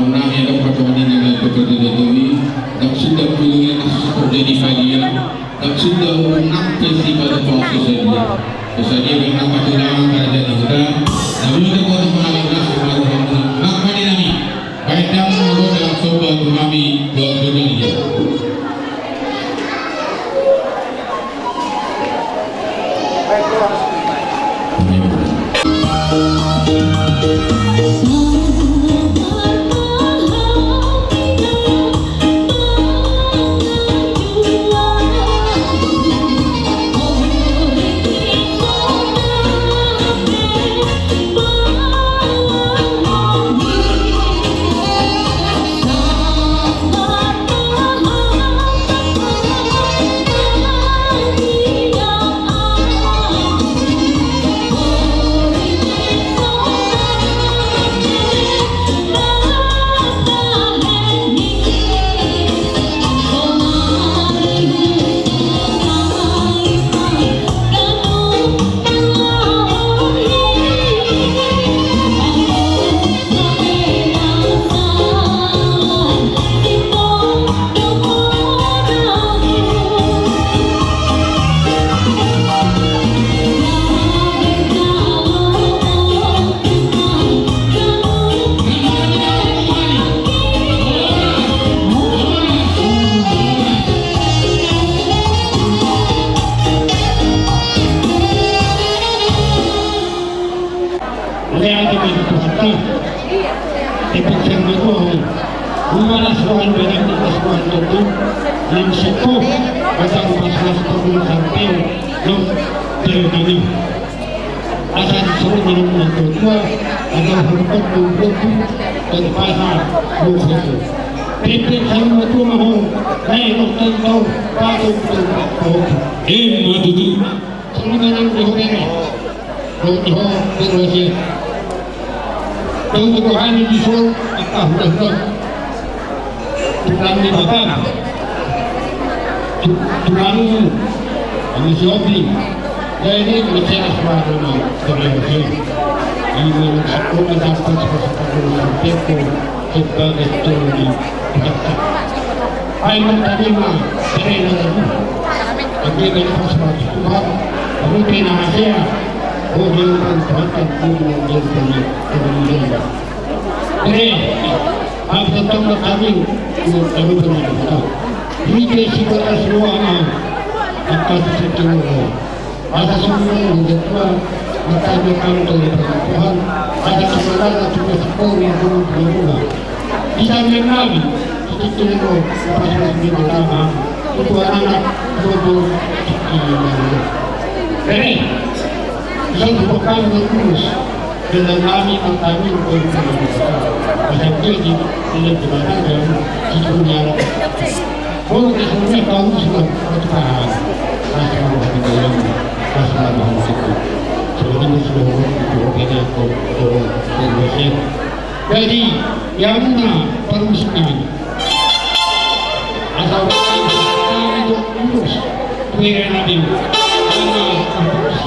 Nami adong parrohani na nai pekerja dato'i, dang suda pulungan na susa kerja di padia, dang suda umum nang pe si pada pangsa sadia. Sadia dang nang patulangan kerajaan di huta, na bina kota mengalang las maruham nang mani nami. Baik dang magoda sobat nami buat dunia. Lean di Tuhanta, epek sanga tuaon, umalas roha ni badan, umalas roha ni tondi, nang siput badan, umalas roha ni tondi, sampe nang telu kali. Asa di soro ni nang tua, ada hormat nang tua, dan pasa nang tua. Epek sanga tuaon, nai nang tua, patung tua, patung. Ima tutu. Songon i ma nang di hobere. Dohot di ho, Bang Rosi. Dohot di roha ni dison, angka hudahudam. Tulang ni bapam. Tu-, tulang ni. Ama si Opi. Jadi, mesti asmara ni, Bang Rosi. Ima nang siput, nang siput, nang siput, nang siput. Sebagai tulang. Ai ma tadi ma, bere na lagu. Tapi bere pas waktu Tuhan, tapi bere na hasea. Oh, dia bukan Tuhan, kan dia bilang dia bukan dia, dia bilang dia. Bere, apa tentang ma tadi, mau taruh bere na kita. Ini ke si batas ruangan, atas sisi ruangan. Asa songon i ma tutu, mangkatai ma hami tu Tuhan, asa songon i ma tutu, songon i ma tutu. Di tangiang nami, di tangiang nami, pas-pas di tangiang nami, tutu anak, tutu, tutu. Bere, bisa dibuka dengan tulus, dengan nami, mangkatai ma hami tu Tuhan. Asa dia di, di, di mana dia, di dunia. Molo kesulitan kau sudah bertahan. Asal Tuhan dalam, asal Tuhan cukup. Seperti muslim itu, oke, dia kau, kau, kau, kau. Jadi, yang mana permusuhan? Asal Tuhan itu urus. Tuhan Nabi. Karena urus.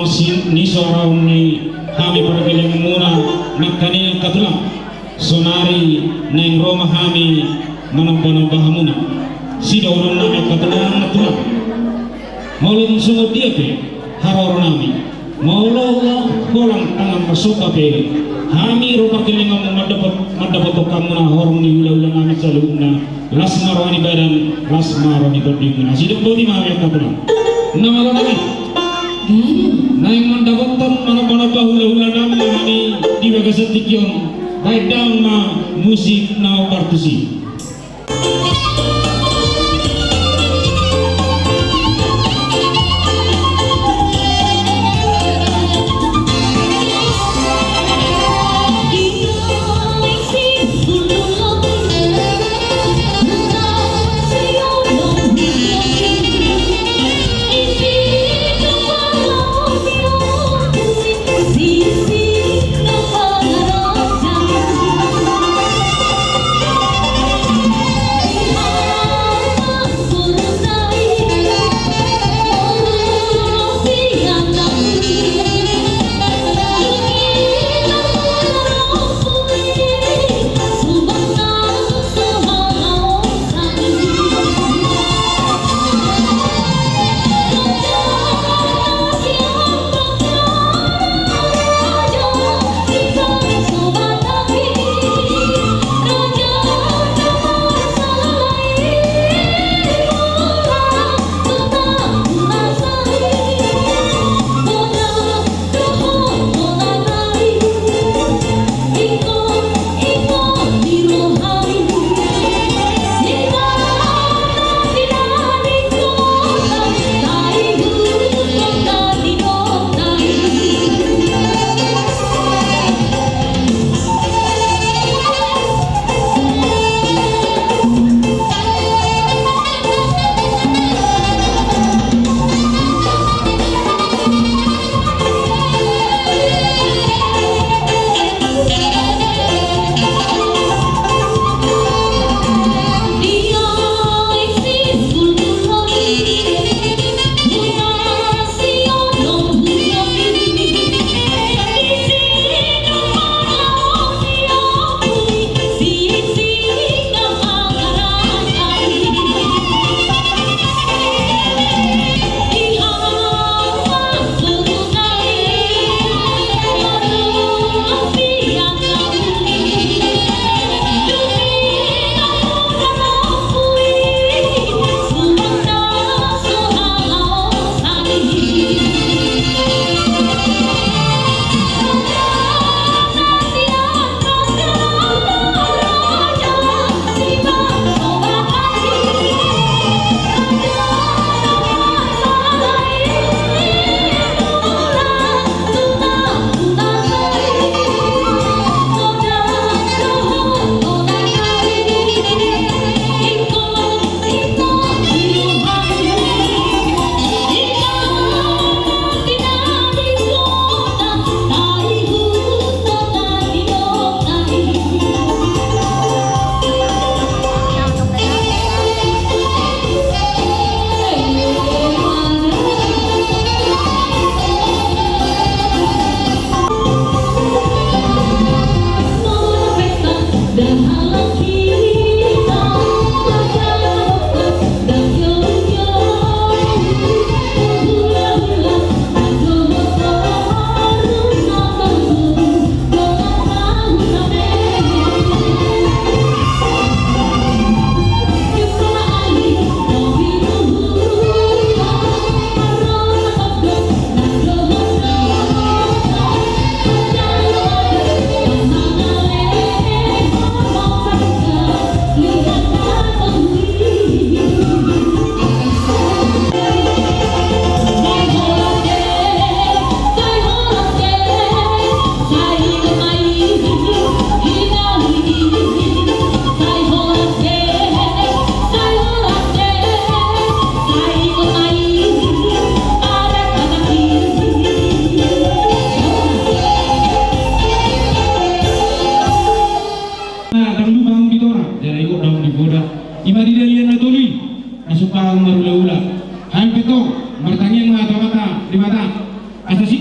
Ni so haroro ni hami pargellenganmuna nangkaningan, angka tulang. Saonari naeng ro ma hami manomba-nomba hamuna. Sidohonon nami, angka tulang, tulang. Molo tung songon dia pe haroro nami, molo holan tangan marsomba pe hami ro pargellenganmu mandapot, mandapothon hamuna horong ni hula-hula nami saluhutna. Las ma roha ni badan, las ma roha ni tondi muna. Sidok boti ma hami, angka tulang. Na malo nami. Naeng mandapothon manomba-nomba hula-hula nami na hami di bagasan tingki on. Baen damang ma musik na partusi.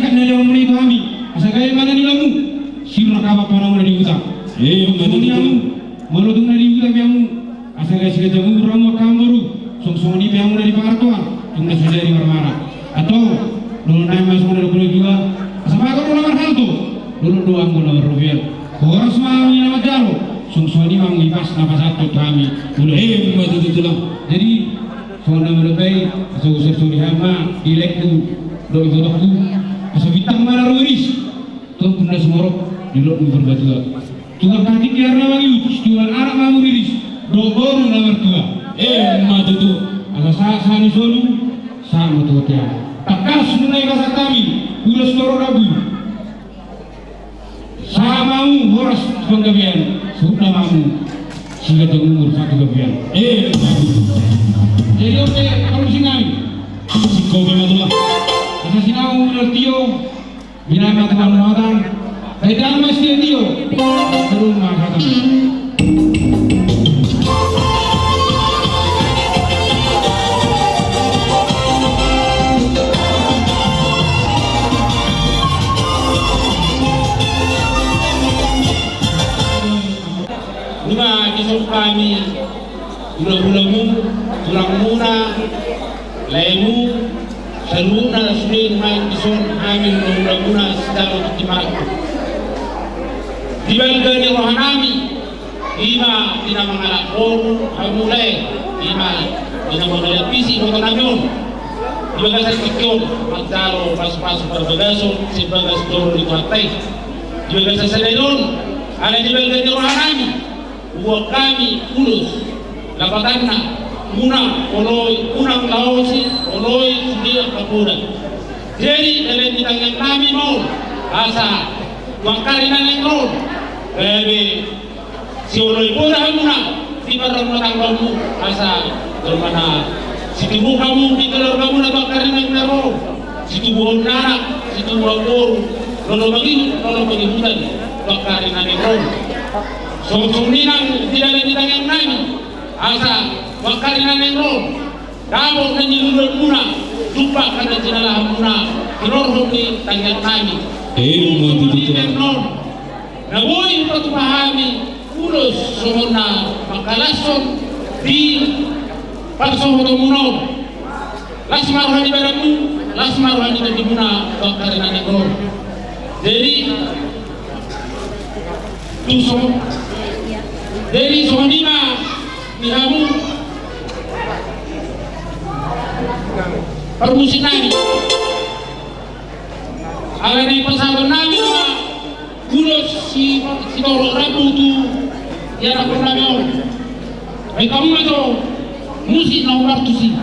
Kan na daon muna i tu hami, asa gabe ma na niulamu. Sirang haba panamuna di huta. Emma tutu. Molo tung na di huta pe hamu, asa gabe siganjang umur hamu angka amangboru. Songon songon i pe hamu na di pangarantoan, tung na so jadi marmara. Antong, dolok nami ma songon na didok ni natuatua, asa bagot do na marhalto, dolok do anggo na marrobean. Horas ma hami na manjalo, songon songon i ma hamu hipas na pasahathon tu hami. Emma tutu tulang. Jadi, songon na mandok i, asa husorsoring hami ma di laengku dohot ibotongku, asa bintang ma na rumiris tu ombun na sumorop di dolok ni Purbatua. Tulang na tingki, ari na mangihut, tulang anak ma hamu riris, dohot boru na martua. Emma tutu. Asa sahat sahat ni solu, sahat ma tu bontean. Tangkas nunga dipasahat hami ulos torop rambu. Sahat ma hamu horas tu panggabean, sahat ma hamu siganjang umur sahat tu gabean. Emma tutu. Jadi on pe parmusik nami. Singkop ma tulang. Asa sinamot ma tio. Binahen ma Tuhan hata, bahen damang ma sitio. Sahat ma hata. Nunga dison hami, hulahulamu, tulangmuna, laemu, saluhutna na sude nuaeng dison hami hulahulamuna sijalo tingki marangkup. Di balga ni rohanami, i ma di na mangalap boru hamu lae, i ma di na mangalap pisi ibotonami on. Di bagasan tingki on, manjalo pasupasu parbagason sian bagas joro ni Tuhanta i. Di bagasan sadari on, ala di balga ni rohanami, huboan hami ulos, lapatanna, unang oloi, unang laosi, oloi sude angka poda. Jadi, dalan ni tangiangnami ma on, asa tu angka ari na naeng ro, gabe sioloi poda hamuna di parrumah tanggamu, asa jolma na situbu hamu di keluargamuna tu angka ari na naeng ro, situbuhon anak, situbuhon boru, lolo mangihut, lolo mangihutan tu angka ari na naeng ro. Songon songon i nang di dalan ni tangiangnami, asa tu angka ari na naeng ro, dapot na niluluanmuna, tumpak na jinalahanmuna, tinorhon ni tangiangnami. Emma tutu tulang. Na boi hupasahat hami ulos songon na mangkalashon di parsohotonmuna on. Las ma roha ni badanmu, las ma roha ni tondimuna tu angka ari na naeng ro. Jadi, tu songon, jadi songon i ma di hamu parmusiknami. Alani pasahatonnami ma ulos si, sitorop rambu tu ianakhonnami on. Bahen hamu ma jo musik na hombar tusi.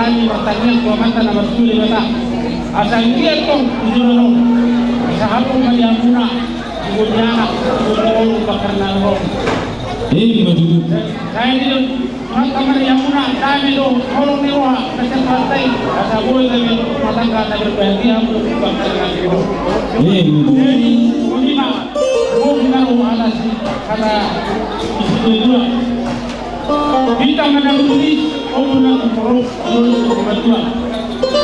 Hami martangiang tu Amanta na martua Debata. Asa anggiat tong tu joloan on, asa hamu ma di hamuna, di ngolu ni anak, di ngolu ni boru, bangkana ro. Ima tutu. Sai di Amanta ma di hamuna dame dohot holong ni roha, na sian Tuhanta i, asa boi gabe rumah tangga na berbahagia hamu, bangkana ro. Ima tutu. Jadi, songon i ma, songon i ma ro alas hata ni situa-tua. Hita ma na riris, umur na tumorop, umur na tumorop.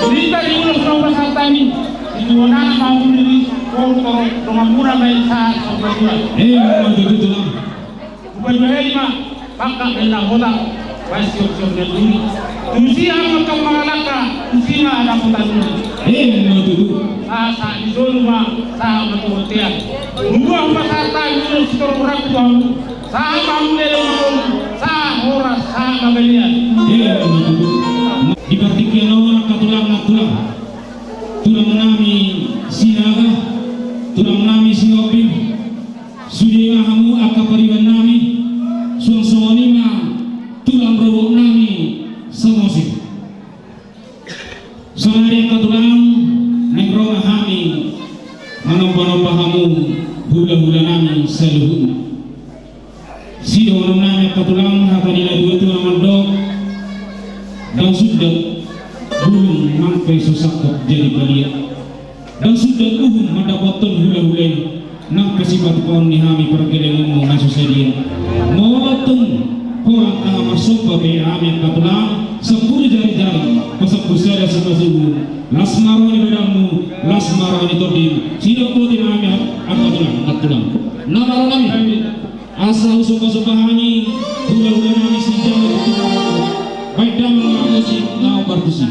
Hita di ulos na hupasahat hami, di tuan anak ma hamu riris, umur torop, dongan muna ma i sahat saur matua. Ima tutu tulang. Hupaduaheli ma, pangkat ni na hota, baen sior-sior ni duri. Tusi ma angka mangalangka, tusi ma na hota duri. Ima tutu. Sahat-sahat ni solu ma, sahat ma tu bontean. Nunga hupasahat hami ulos sitorop rangku tu hamu. Sahat ma hamu leleng mangolu, sahat horas, sahat ma balian. Ima tutu. Di partingkian on angka tulang, tulang. Tulang nami Sinaga, tulang nami Sihombing. Sude ma hamu angka pariban nami, suang songon i ma tulang rorobot nami Samosir. Saonari angka tulang, naeng ro ma hami manomba-nomba hamu hula-hula nami saluhutna. Sidohonon nami angka tulang, hata ni natua-tua na mandok, ndang sundat bulung nang pe so sangkot jadi balian. Ndang sundat uhum mandapothon hula-hula i, nang pe sipatupaon ni hami pargellengonmu na so sadia. Molo tung holan tahe marsomba pe hami angka tulang, sampulu jari-jari, pasambut sada simasubun, las ma roha ni badanmu, las ma roha ni tondim, sidok boti nami angka tulang, angka tulang. Na malo nami. Asa husomba-somba hami hula-hula nami sijaha. Baen damang ma musik na hombar tusi.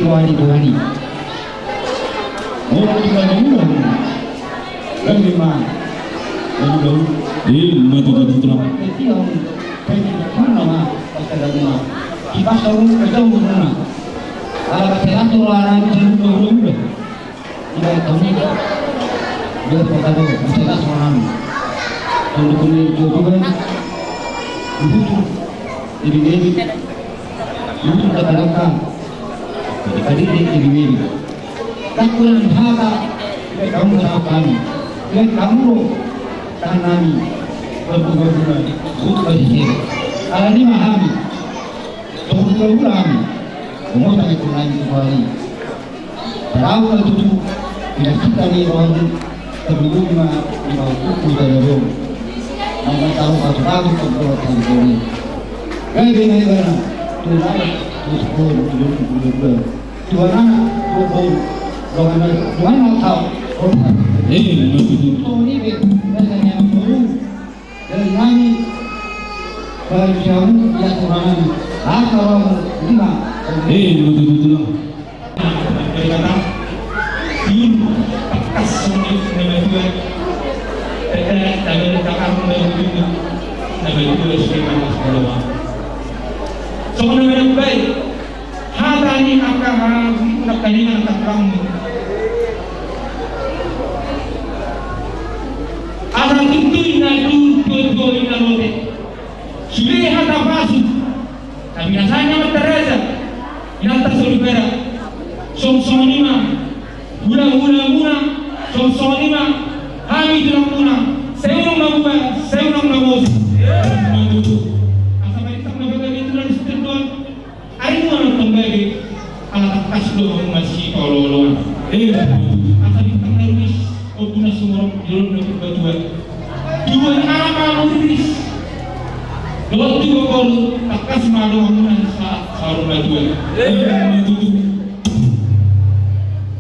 Wali, wali. Mau tinggal dulu. Lagi mah. Dulu. Iya, maju, maju, maju. Jadi, om, saya tidak pernah, Mas. Kita dah rumah. Kita selalu kerja rumah. Kalau kata satu orang, saya lupa, lupa. Iba i tong i, biar kota do, bisa gas orang. Tong dukun i jauh juga. Ibu tu, ibu, ibu. Ibu tu kata langka. Jadi tadi dia ibu, ibu. Tak kurang hata, iba kamu tak kami. Iba kamu, tanami. Berbuka-buka, buka di sini. Ala ni mahami. Tong buka-buka hami. Umur tak kurang itu hari. Tahu kalau tutu, tidak kita ni orang terbuka di bawah kuku dan dong. Nama tahu satu bagus kontrol dari kami. Gaya dengan negara, tu nama, tu sepuluh, tu dua puluh dua. Tuhan anak, tu pun, Tuhan anak, Tuhan anak tahu. Eh, betul. Tuhan ini, rasanya yang baru. Dari nami, baru jauh, ya Tuhan nami. Asal orang lima. Eh, betul, betul. Dari kata, tiur, tangkas, songon i, nama Tuhan. Tete, nama Tuhan, nama Tuhan, nama Tuhan, nama Tuhan. Songon nama yang baik. Hata ni angka ha-, nangkaningan angka tulangmu. Asa tutu i na tu, tu, tu, i na lote. Sude hata pasu. Tapi rasanya mata raja. Inanta sori bara. Song song lima. Hula-hula muna, song song lima, hami tulang muna, seunang na bubar, seunang na bosi. Asa bintang na bagak itu dari situ doang. Ari muna nonton bagi, ala tangkas do muna si olo-oloan. Asa bintang na ruis, o guna sumorong, jolom na purbatua. Tuan anak anak ruis. Dohot tu bokol, tangkas ma dohot muna sa-, saur matua.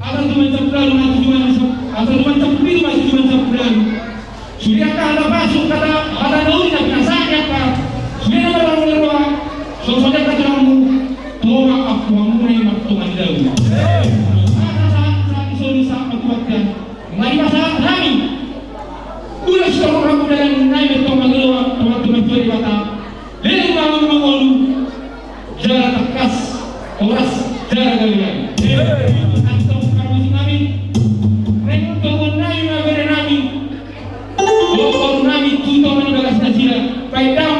Asa tuman sampulu ualu, asa tuman sa-, asa tuman sampulu pitu, asa tuman sampulu ualu. Sude angka hata pasu, hata, hata na uli na pinasahat ni angka. Sude na marlamu ni roha, songon i angka tulangmu, tonga ampuanmuna i martonga ni dabu. Asa sahat, sahat ni solu, sahat matuakan. Nga dipasahat hami. Ulos torop rambu dalan nai, mentong mangilo, tonga-tonga tua Debata. Leleng ma mangolu, jala tangkas, horas, jala gabe. Antong parmusik nami, reng togon nami ma bere nami, boru nami tu tonga ni bagas nasida, baen damang